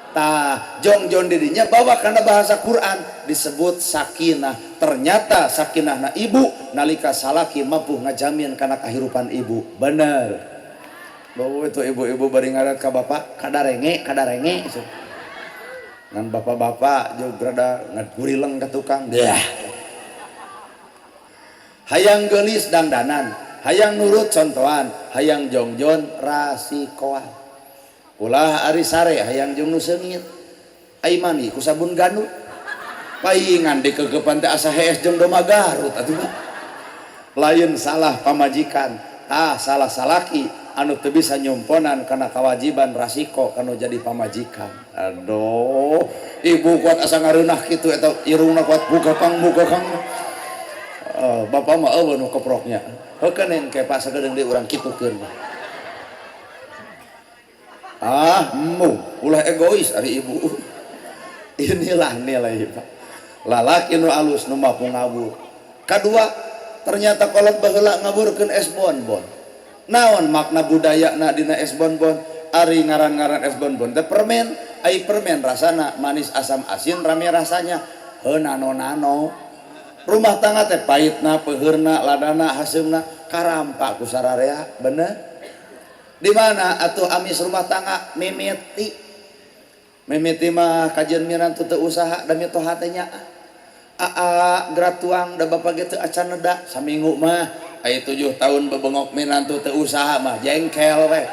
tah jongjon didinya bawa karena bahasa Quran disebut sakinah. Ternyata sakinahna ibu nalika salaki mampu ngajamin karena kehidupan ibu, bener. Bahwa itu ibu-ibu bari ngaret ka bapak kadarenge kadarenge, ngan bapak-bapak juga rada ngagurileng ka tukang dah. Hayang gelis dangdanan, hayang nurut contohan, hayang jongjon rasikoan. Ulah ari sare hayang jeung nu seungit, ai mandi ku sabun gandut, paingan dikegepan teh asa hees jeung domba Garut atuh. Lain salah pamajikan, tah salah salaki anu teu bisa nyumponan kana kewajiban rasiko kanu jadi pamajikan. Aduh, ibu kuat asa ngareunah kitu, eta irungna kuat buka kang buka kang. Bapak mah eueuh nu keproknya. Heukeun engke Pak, sagedeung deui urang kitukeun. Ah, embung, ulah egois ari ibu. Inilah nilai, Pak. Lalaki nu alus nu mampu ngawur. Kadua, ternyata kolot baheula ngawurkeun es bonbon. Naon makna budayana dina es bonbon? Ari ngaran-ngaran es bonbon teh permen, ai permen rasana manis, asam, asin, rame rasanya. Heu nano-nano. Rumah tangga teh pahitna, peuheurna, ladana, haseumna karampa ku sararea, bener? Di mana atuh amis rumah tangga? Mimiti mimiti mah kajian minantu teu usaha da mitoha teh nya aa gratuang da bapak ge teu acan neda saminggu mah. Aya 7 tahun bebengok minantu teu usaha mah jengkel we.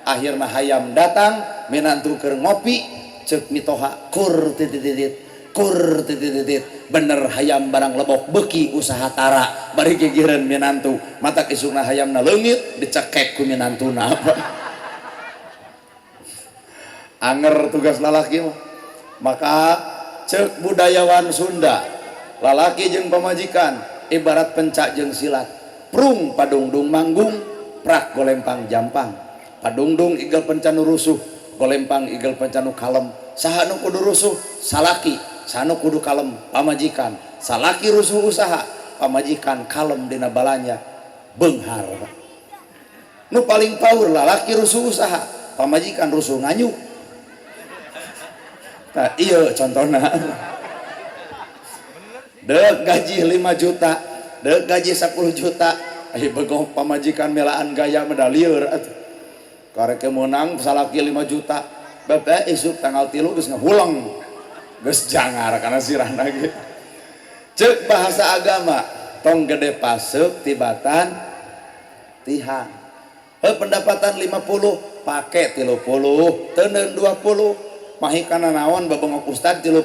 Akhirna hayam datang, minantu keur ngopi, ceuk mitoha kur titit titit kur titit titit, bener hayam barang lebok beuki usaha tara bari gigireun minantu. Matak isukna hayamna leungit dicekek ku minantuna. Anger tugas lalaki mah. Maka cek budayawan Sunda, lalaki jeung pamajikan ibarat pencak jeung silat. Prung padungdung manggung, prak golempang jampang. Padungdung igel penca nu rusuh, golempang igel penca nu kalem. Saha nu kudu rusuh? Salaki. Saha nu kudu kalem? Pamajikan. Salaki rusuh usaha, pamajikan kalem dina balanja, beunghar. Nu paling power lalaki rusuh usaha, pamajikan rusuh nganyu. Nah, iya contohnya dek gaji 5 juta, dek gaji 10 juta, ayo begong pamajikan melaan gaya medalieur atuh. Karek menang salaki 5 juta, bapak isuk tanggal 3 geus ngahulang, geus jangar karena sirahna ge. Cek bahasa agama, tong gede pasek tibatan tihang. Heuh, pendapatan 50 pake 30, teuneun 20, mahi kana naon babengok ustad 30,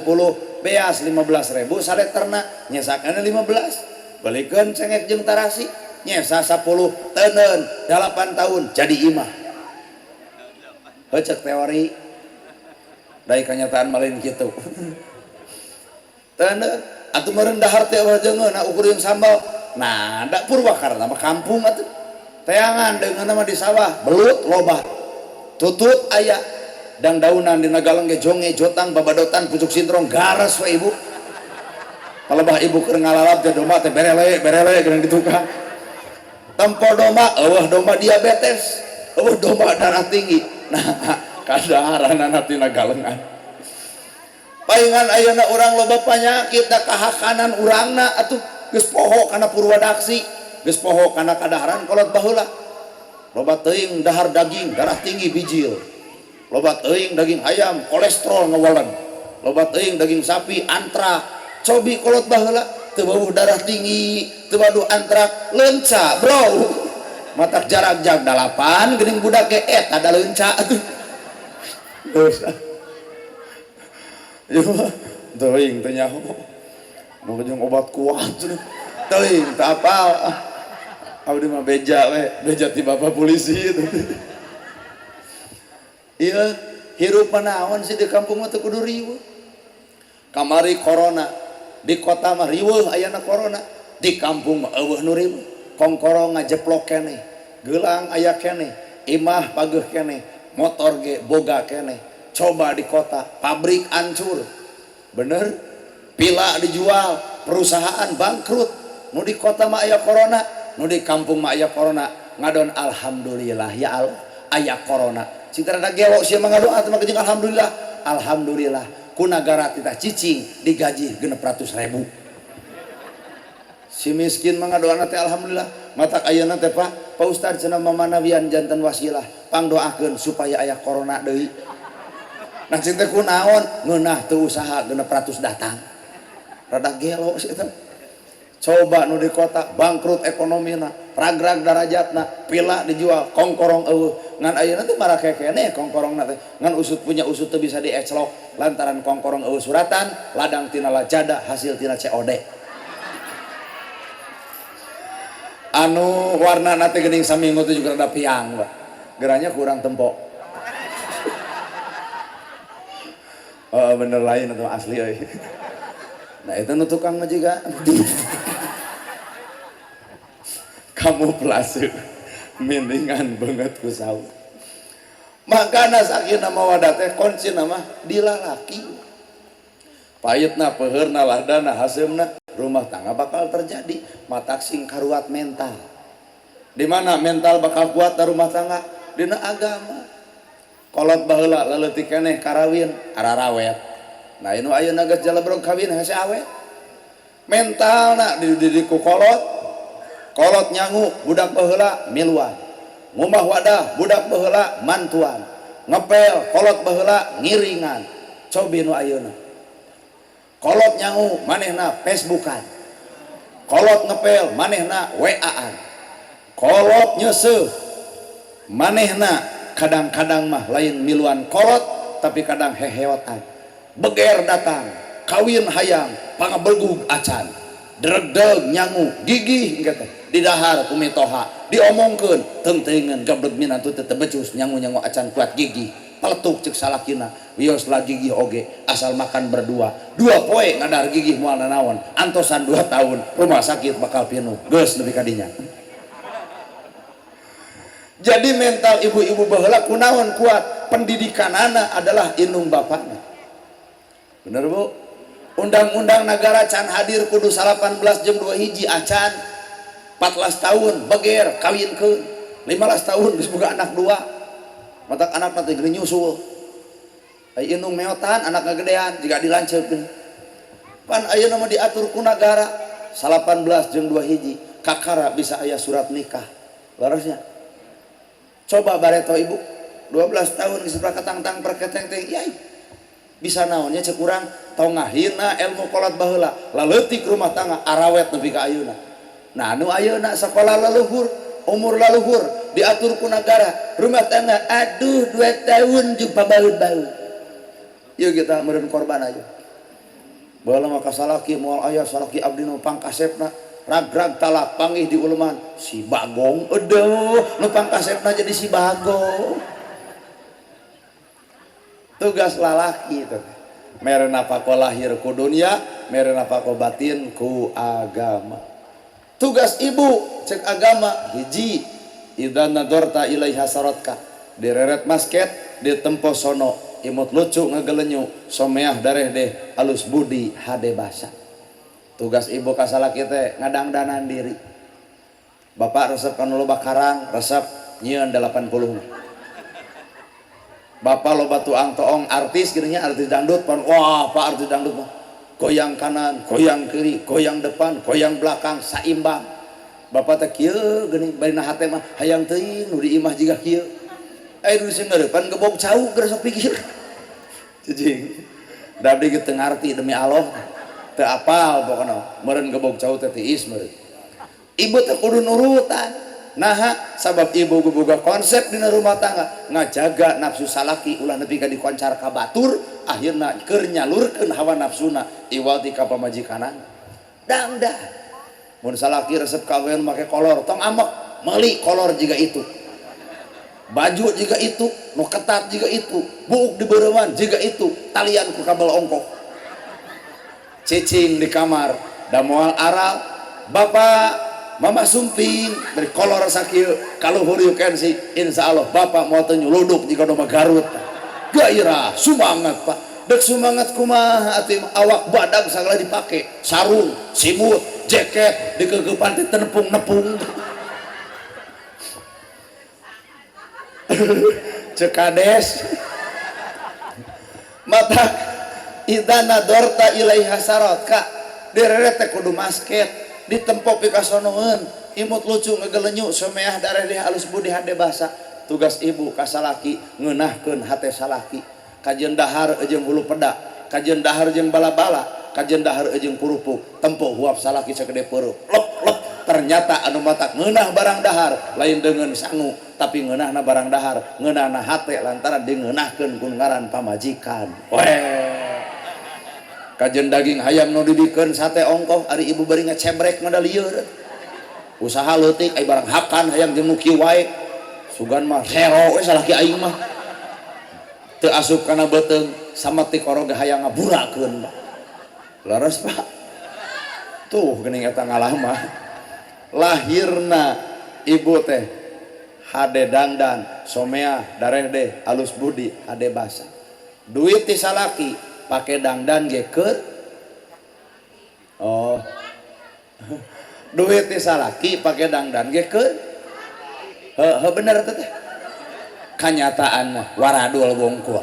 beas 15.000 saleterna, nyesakeun 15, belikeun cengek jeung tarasi, nyesa 10, teuneun 8 tahun jadi imah. Heuh, cek teori dari kenyataan malin kitu. Teuneun atuh meureun dahar teh eueuh jeung nah ukur jeung sambal. Nah, da Purwakarta mah kampung atuh. Teangan dengan nama di sawah, belut loba. Tutut aya dang daunan dina galeng ge jonge, jotang, babadotan, pucuk sintrong, garas we ibu. Palebah ibu keur ngalalap teh domba teh berele berele geuning di tukang. Tempo domba eueuh domba diabetes, eueuh domba darah tinggi. Nah, kadaharanana tina galengan. Paingan ayeuna urang loba panyakit da kahakanan urangna atuh geus poho kana purwadaksi, geus poho kana kadaharan kolot baheula. Loba teuing dahar daging, darah tinggi bijil. Loba teuing daging ayam, kolesterol ngewelen. Loba teuing daging sapi, antrak. Cobi kolot baheula teu beuh darah tinggi, teu baduh antrak, leunca, bro. Matak jarak jag 8 geuning budak ge eta da leunca atuh. Geus. Ieu mah teuing teu nyaho. Mau jeung obat kuat cenah. Teuing teu apal. Abdi mah beja we, beja ti bapak polisi itu. Iya, hirup naon sih di kampung mah teu kudu riweuh. Kamari corona, di kota mah riweuh ayana corona, di kampung mah eueuh nu riweuh. Kongkorong ngajeplok keneh, gelang aya keneh, imah pageuh keneh, motor ge boga keneh. Coba di kota, pabrik hancur. Bener? Pila dijual, perusahaan bangkrut. Nu di kota mah aya corona, nu di kampung mah aya corona. Ngadon alhamdulillah ya Allah, aya corona. Cing rada gelo sia mah ngadoa teh mah jeung alhamdulillah. Alhamdulillah ku nagara titah cicing digaji 600.000. Si miskin mah ngadoana teh alhamdulillah. Matak ayeuna teh Pak, Pak Ustad cenah mamanawian janten wasilah, pangdoakeun supaya aya corona deui. Nah cing teh kunaon ngeunah teu usaha 600 datang. Rada gelo sih eta. Coba nu di kota bangkrut ekonomina, ragrag darajatna, pila dijual, kongkorong eueuh. Ngan ayeuna teh marake keneh kongkorongna teh. Ngan usut punya usut teu bisa dieclok lantaran kongkorong eueuh suratan, ladang tina lajada, hasil tina COD. Anu warna teh geuning saminggu teh juga rada piang, Pak. Geranya kurang tempok. Oh, bener lain atau asli euy. Nah itu nu tukang mah juga. Kamu pelase mindingan banget ku saur. Makana sakinah mawadah teh kunci nama dilalaki. Pahitna peuheurna ladana haseumna rumah tangga bakal terjadi matak sing karuat mental. Di mana mental bakal kuat da rumah tangga? Dina agama. Kolot baheula leutik keneh karawin ararawet. Nah inu ayeuna geus jalabrog kawin hese awet. Mentalna dididik ku kolot, kolot nyangu budak baheula miluan. Ngumah wadah budak baheula mantuan. Ngepel kolot baheula ngiringan. Cobi nu ayeuna. Kolot nyangu manehna Facebookan. Kolot ngepel manehna WA-an. Kolot nyeuseuh manehna kadang-kadang mah lain miluan kolot tapi kadang heheotan. Beger datang, kawin hayang, pangabegug acan. Dregdeg nyangu, gigih engke teh. Didahar ku mitoha, diomongkeun, teung-teungeun gableg minantu teh teu becus nyangu-nyangu acan kuat gigih. Paletuk ceuk salakina, wios lah gigih oge, asal makan berdua. 2 poe ngadar gigih moal nanaon, antosan 2 tahun, rumah sakit bakal pinuh. Geus nepi ka dinya. Jadi mental ibu-ibu baheula kunaon kuat, pendidikanana adalah indung bapana. Bener Bu? Undang-undang negara can hadir kudu 18 jeung 2 hiji acan. 14 tahun beger kawinkeun, 15 tahun geus boga anak 2. Matak anakna teh geuning nyusul. Ai indung meotan anak ngagedean jiga dilanceukkeun. Pan ayeuna mah diatur ku nagara 18 jeung 2 hiji kakara bisa aya surat nikah. Leresnya. Coba bareto ibu 12 tahun geus katang-tang perketeng teh yai. Bisa naonnya cek urang tong ngahina ilmu kolot baheula laleutik rumah tangga arawet nepi ka ayeuna. Nah anu ayeuna sakola leluhur, umur leluhur diatur ku nagara, rumah tangga aduh 2 tahun jeung pabaeud-baeud. Ieu kita meureun korban aja. Baheula mah kasalaki moal aya salaki abdi nu pangkasepna rag-rag talak panggih di uleman si Bagong aduh nu pangkasepna jadi si Bagong. Tugas lalaki itu mere nafkah lahir ku dunia, mere nafkah batin ku agama. Tugas ibu cek agama hiji idza nadorta ilaiha saratka direret masket ditempo sono imut lucu ngagelenyu someah dareh deh alus budi hade basa. Tugas ibu kasalaki teh ngadangdanan diri. Bapak resep kanu loba karang, resep nyieun 80 mah. Bapak loba tuang toong artis geuning artis dangdut pan wah pak artis dangdut mah goyang kanan, goyang kiri, goyang depan, goyang belakang saimbang. Bapak teh kieu geuning bari na hate mah hayang teuing nu di imah jiga kieu. Aya nu singeurepan gebog cau geura sok pikir. Cicing. Da abdi ge teu ngarti demi Allah. Teu apal pokona meureun gebog cau teh tiis meureun. Ibu teh kudu nurutan. Naha sabab ibu boga konsep dina rumah tangga ngajaga nafsu salaki ulah nepi ka dikoncar ka batur akhirna keur nyalurkeun hawa nafsuna iwal ti ka pamajikanana. Dangdah mun salaki resep kaweun make kolor tong amek meuli kolor jiga itu, baju jiga itu, nu ketat jiga itu, buuk di beureman jiga itu, talian ku kabel ongkoh. Cicing di kamar da moal aral bapak mama sumping beri kolor sakieu kaluhur you can see insyaallah bapak moal teu nyuluduk jiga domba Garut. Gairah sumangat pak dek sumangat kumaha atuh awak badag sagala dipake sarung simut jaket dikegepan teh tenepung-nepung. Cek kades mata idza nadorta ilaiha sarot ka direret teh kudu masket ditempo pikasonoeun imut lucu ngegelenyu someah dareh deh alus budi hade basa. Tugas ibu ka salaki ngeunahkeun hate salaki kajeun dahar jeung hulu peda kajeun dahar jeung bala-bala kajeun dahar jeung kurupuk tempo huap salaki sagede peureup lep lep. Ternyata anu matak ngeunah barang dahar lain deungeun sangu tapi ngeunahna barang dahar ngeunahna hate lantaran dingeunahkeun ku ngaran pamajikan. Weh kajeun daging hayam nu dibikeun sate ongkoh ari ibu bari ngecebrek mah da lieur usaha leutik ai barang hakan hayang jeung nu kieu wae sugan mah sero we salaki aing mah teu asup kana beuteung sama ti koroga hayang ngaburakeun Pak. Leres Pak tuh geuning eta ngalama lahirna ibu teh hade dangdan somea dareh deh alus budi hade basa duit ti salaki pake dangdan ge keur oh duit ti salaki pake dangdan ge keur heuh bener teh kanyataan mah waradul bongkul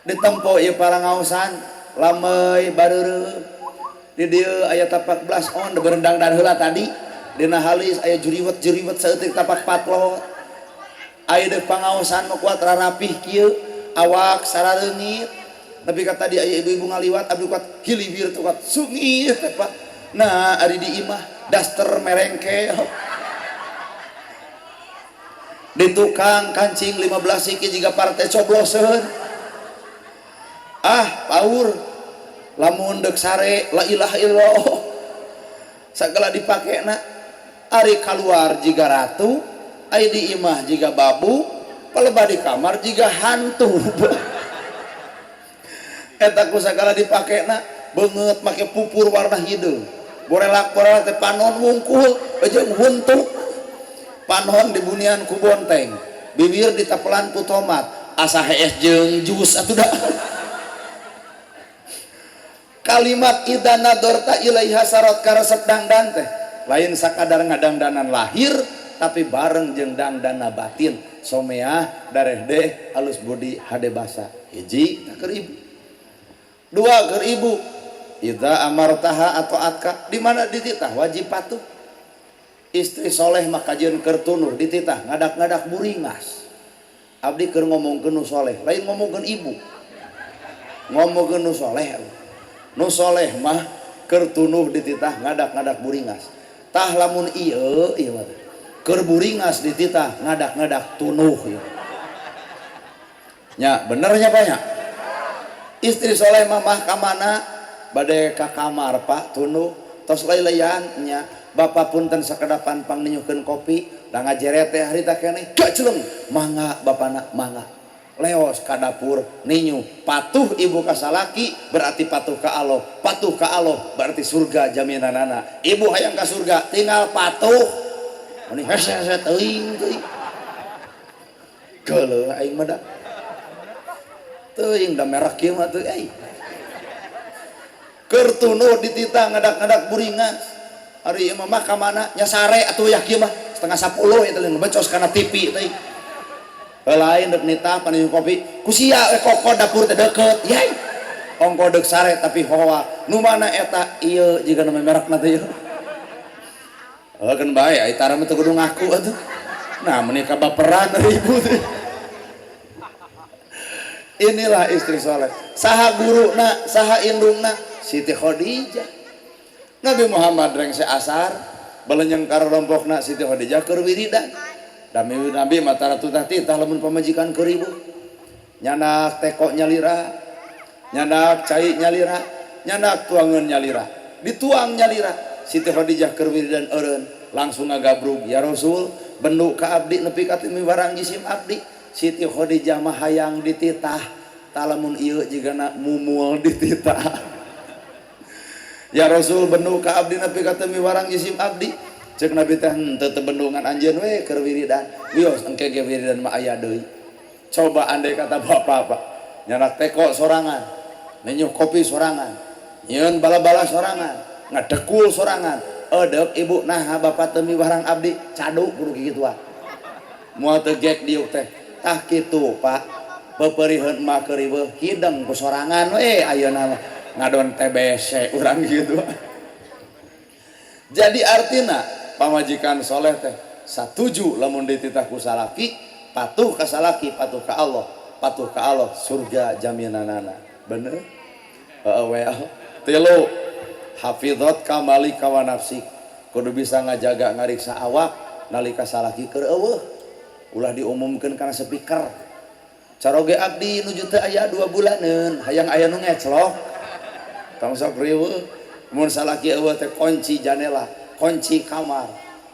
ditempo ieu parangaosan lameuy bareureum di dieu aya tapak blas on berendang dan heula tadi dina halis aya juriwet-juriwet saeutik tapak patlot aya deuk pangaosan mah kuat rarapih kieu awak sarareungit tapi kata tadi aya ibu-ibu ngaliwat abdi kuat hilibir teh kuat sungit teh Pak. Nah ari di imah daster merengke di tukang kancing 15 siki jiga partai cobloseun ah paur lamun deuk sare la ilaha illallah sagala dipakena ari kaluar jiga ratu ari di imah jiga babu palebah di kamar jiga hantu. Eta ku sagala dipakena beungeut make pupur warna hideung borelak-borelak teh panon wungkul jeung huntu panon dibunian ku bonteng bibir ditapelan ku tomat asa hees jeung jus atuh da. Kalimat idza nadorta ilaiha sarot karesep dangdan teh lain sakadar ngadangdanan lahir tapi bareng jeung dangdana batin someah dareh deh alus budi hade basa hiji keur ibu dua keur ibu idza amartaha atau atka di mana dititah wajib patuh. Istri soleh mah kajeun keur tunuh dititah ngadak-ngadak buringas. Abdi keur ngomongkeun nu soleh lain ngomongkeun ibu ngomongkeun nu soleh. Nu soleh mah keur tunuh dititah ngadak-ngadak buringas. Tah lamun ieu ieu mah keur buringas dititah ngadak-ngadak tunuh ieu. Nya bener nya Pak nya? Istri soleh mah mah ka mana? Bade ka kamar Pak tunuh tos lailayan nya. Bapak punten sakedapan pangninyuhkeun kopi da ngajeret teh harita keneh gaceleng mangga bapana mangga. Leos ka dapur ninyu patuh ibu ka salaki berarti patuh ka Allah, patuh ka Allah berarti surga jaminanana. Ibu hayang ka surga tinggal patuh. Meni hese-hese teuing teuing. Geuleuh aing mah da. Teuing da merek kieu mah teu euy. Keur tunuh dititah ngadak-ngadak buringas. Ari ieu mah ka mana nya sare atuh ya kieu mah 9:30 eta lain becos kana TV teuing. Lain dek nitah paninyu kopi ku sia we koko dapur teh deket yai ongko dek sare tapi hoa nu mana eta ieu jiga nu merekna teh ieu. Heuh keun bae ai tara mah teu kudu ngaku atuh. Nah meuni kabaperan ibu teh. Inilah istri soleh. Saha guruna, saha indungna? Siti Khadijah. Nabi Muhammad rengse asar balenyeng karompokna Siti Khadijah keur wiridan. Dami Nabi mah tara tutah-titah lamun pamajikan keur ribuh. Nyandak teko nyalira, nyandak cai nyalira, nyandak tuangeun nyalira. Dituang nyalira. Siti Khadijah keur wiridan eureun langsung ngagabrug, "Ya Rasul, bendu ka abdi nepi ka teu miwarang jisim abdi." Siti Khadijah mah hayang dititah, talamun ieu jigana mumul dititah. Ya Rasul, bendu ka abdi nepi ka teu miwarang jisim abdi. Cek Nabi teh henteu teu bendungan anjeun we keur wiridan. Wios engke ge wiridan mah aya deui. Coba andai kata bapak-bapak nyanak teko sorangan, nenyuh kopi sorangan, nyieun bala-bala sorangan, ngadekul sorangan. Edek ibu nah bapak teu miwarang abdi, cadu kudu kikituan. Moal teu gek diuk teh. Tah kitu Pak, peperiheun mah keur riweuh hideng ku sorangan we ayeuna mah ngadon TBC urang kitu. Jadi artina pamajikan soleh teh satuju lamun dititah ku salaki, patuh ka salaki, patuh ka Allah, patuh ka Allah surga jaminanana. Bener? Heeh we. Tilu, hafizat kamali kawa nafsi. Kudu bisa ngajaga ngariksa awak nalika salaki keur eueuh. Ulah diumumkeun kana speaker. Caroge abdi nuju teu aya 2 bulaneun, hayang aya nu ngeclok. Tong sok riweuh. Mun salaki eueuh teh kunci janela, kunci kamar,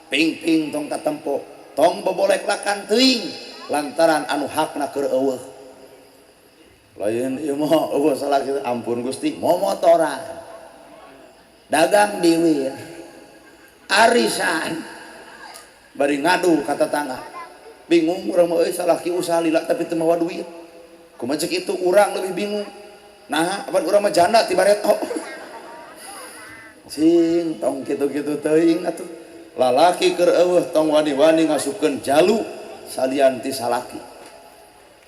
ping-ping tong katempo, tong bobolek lakan teuing lantaran anu hakna keur eueuh. Lain ieu mah eueuh salaki ampun Gusti, momotoran. Dagang diwir. Arisan. Bari ngadu ka tetangga. Bingung urang mah euy salaki usaha lila tapi teu mawa duit. Kumaha cek itu urang lebih bingung. Nah, apan urang mah janda ti bareto. Sing tong kitu-kitu teuing atuh. Lalaki keur eueuh tong wani-wani ngasupkeun jalu salian ti salaki.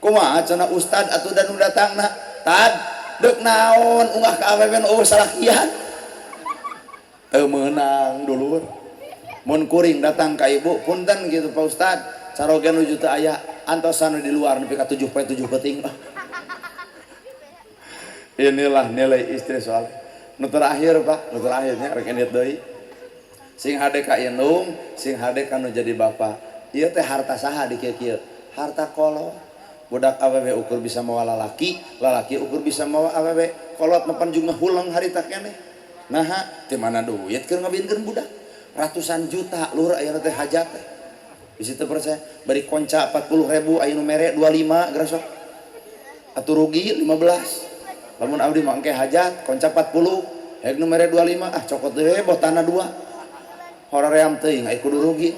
Kumaha cenah ustad atuh dan nu datangna? Tad deuk naon ungah ka awewe nu eueuh salakian? Teu meunang dulur. Mun kuring datang ka ibu punten gitu Pak Ustad, caroge nuju teu aya antosan di luar nepi ka 7.7 peuting. Inilah nilai istri soleh. Nu terakhir Pak, nu terakhirnya rek indit deui. Sing hade ka indung, sing hade ka nu jadi bapak. Ieu teh harta saha di kieu-kieu? Harta kolot. Budak awewe ukur bisa mawa lalaki, lalaki ukur bisa mawa awewe. Kolot mah pan juga huleng harita keneh. Naha, ti mana duit keur ngawinkeun budak? Ratusan juta lur ayeuna teh hajat teh. Bisi teu percaya, bari konca 40.000 aya nu mere 25 gerasok. Atuh rugi 15. Lamun abdi mah engke hajat konca 40, hek nu mere 25 ah cokot deui boh tanah 2. Hoream teuing ai kudu rugi.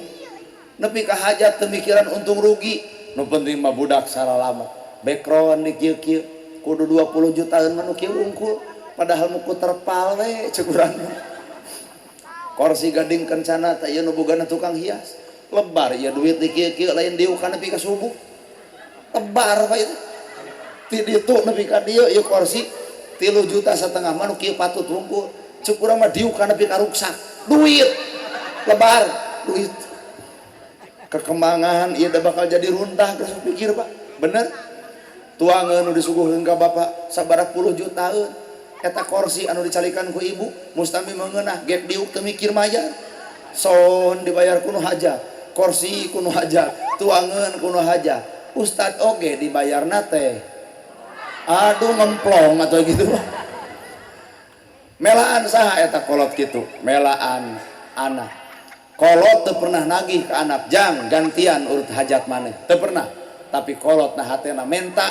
Nepi ka hajat teu mikiran untung rugi, nu penting mah budak saralamat. Background di kieu-kieu kudu 20 jutaan mah nu kieu unggul, padahal muku terpal we cek urang. Kursi gading kencana teh ieu nu bogana tukang hias. Lebar ya duit di kieu-kieu lain diukan nepi ka subuh. Lebar pak itu. Ti ditu nepi ka dieu ieu kursi 3,5 juta mah nu kieu patut wungkul. Cek urang mah diukan nepi ka ruksak. Duit lebar duit. Kekembangan ieu bakal jadi runtah geus pikir Pak. Bener? Tuangeun nu disuguhkeun ka bapak sabaraha puluh jutaan. Eta kursi anu dicalikan ku ibu mustami mengeunah gek diuk teu mikir mayar. Son dibayar ku nu hajat, kursi ku nu hajat, tuangeun ku nu hajat. Ustad oge dibayarna teh. Aduh ngemplong atau gitu. Melaan saha eta kolot kitu? Melaan anak. Kolot teu pernah nagih ke anak, jang gantian urut hajat maneh. Teu pernah. Tapi kolot na hatena menta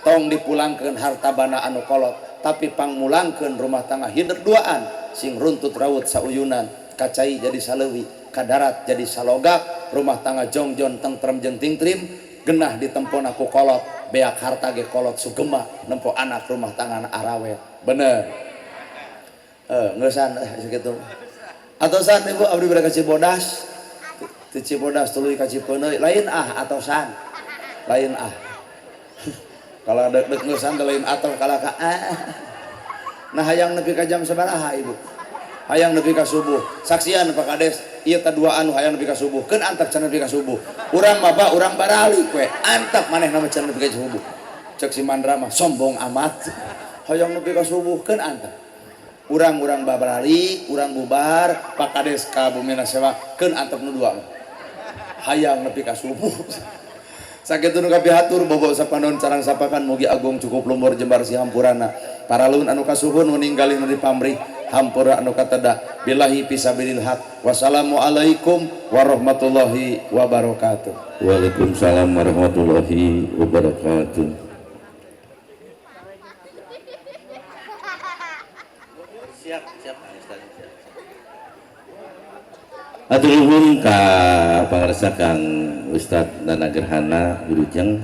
tong dipulangkeun harta bana anu kolot, tapi pangmulangkeun rumah tangga hidup duaan sing runtut raut sauyunan, kacai jadi saleuwi, kadarat jadi salogak, rumah tangga jongjon tengtrem jeung tingtrim, genah ditempona ku kolot, beak harta ge kolot sugema nempo anak rumah tangga arawet. Bener. Ngeusan sakitu. Atosan ibu abdi bade ka Cibodas. Ti Cibodas tuluy ka Cipeuneuy, lain ah atosan. Lain ah. Kalau ada dek ngeusan lain atau kalah ka ah. Nah, hayang nepi ka jam sabaraha, Ibu? Hayang nepi ka subuh. Saksian Pak Kades, ieu teh dua anu hayang nepi ka subuh. Keun antep cenah nepi ka subuh. Urang mah, Pak, urang baralik we. Antep manehna mah cenah nepi ka subuh. Cek si Mandra mah sombong amat. Hayang nepi ka subuh, keun antep. Urang-urang babaralik, urang bubar, Pak Kades ka bumina sewa, keun antep nu dua mah. Hayang nepi ka subuh. Sakitu nu kapihatur, bobo sapanon carang sapakan, mugi agung cukup lumur jembar si hampurana. Paralun anu kasuhun meninggalin di pamrih hampura anu kateda billahi fisabilil haq. Wassalamualaikum warahmatullahi wabarakatuh. Waalaikumsalam warahmatullahi wabarakatuh. Siap, siap, Ustaz. Hatur nuhun ka pangarsa Kang Ustad Nana Gerhana Wilujeng.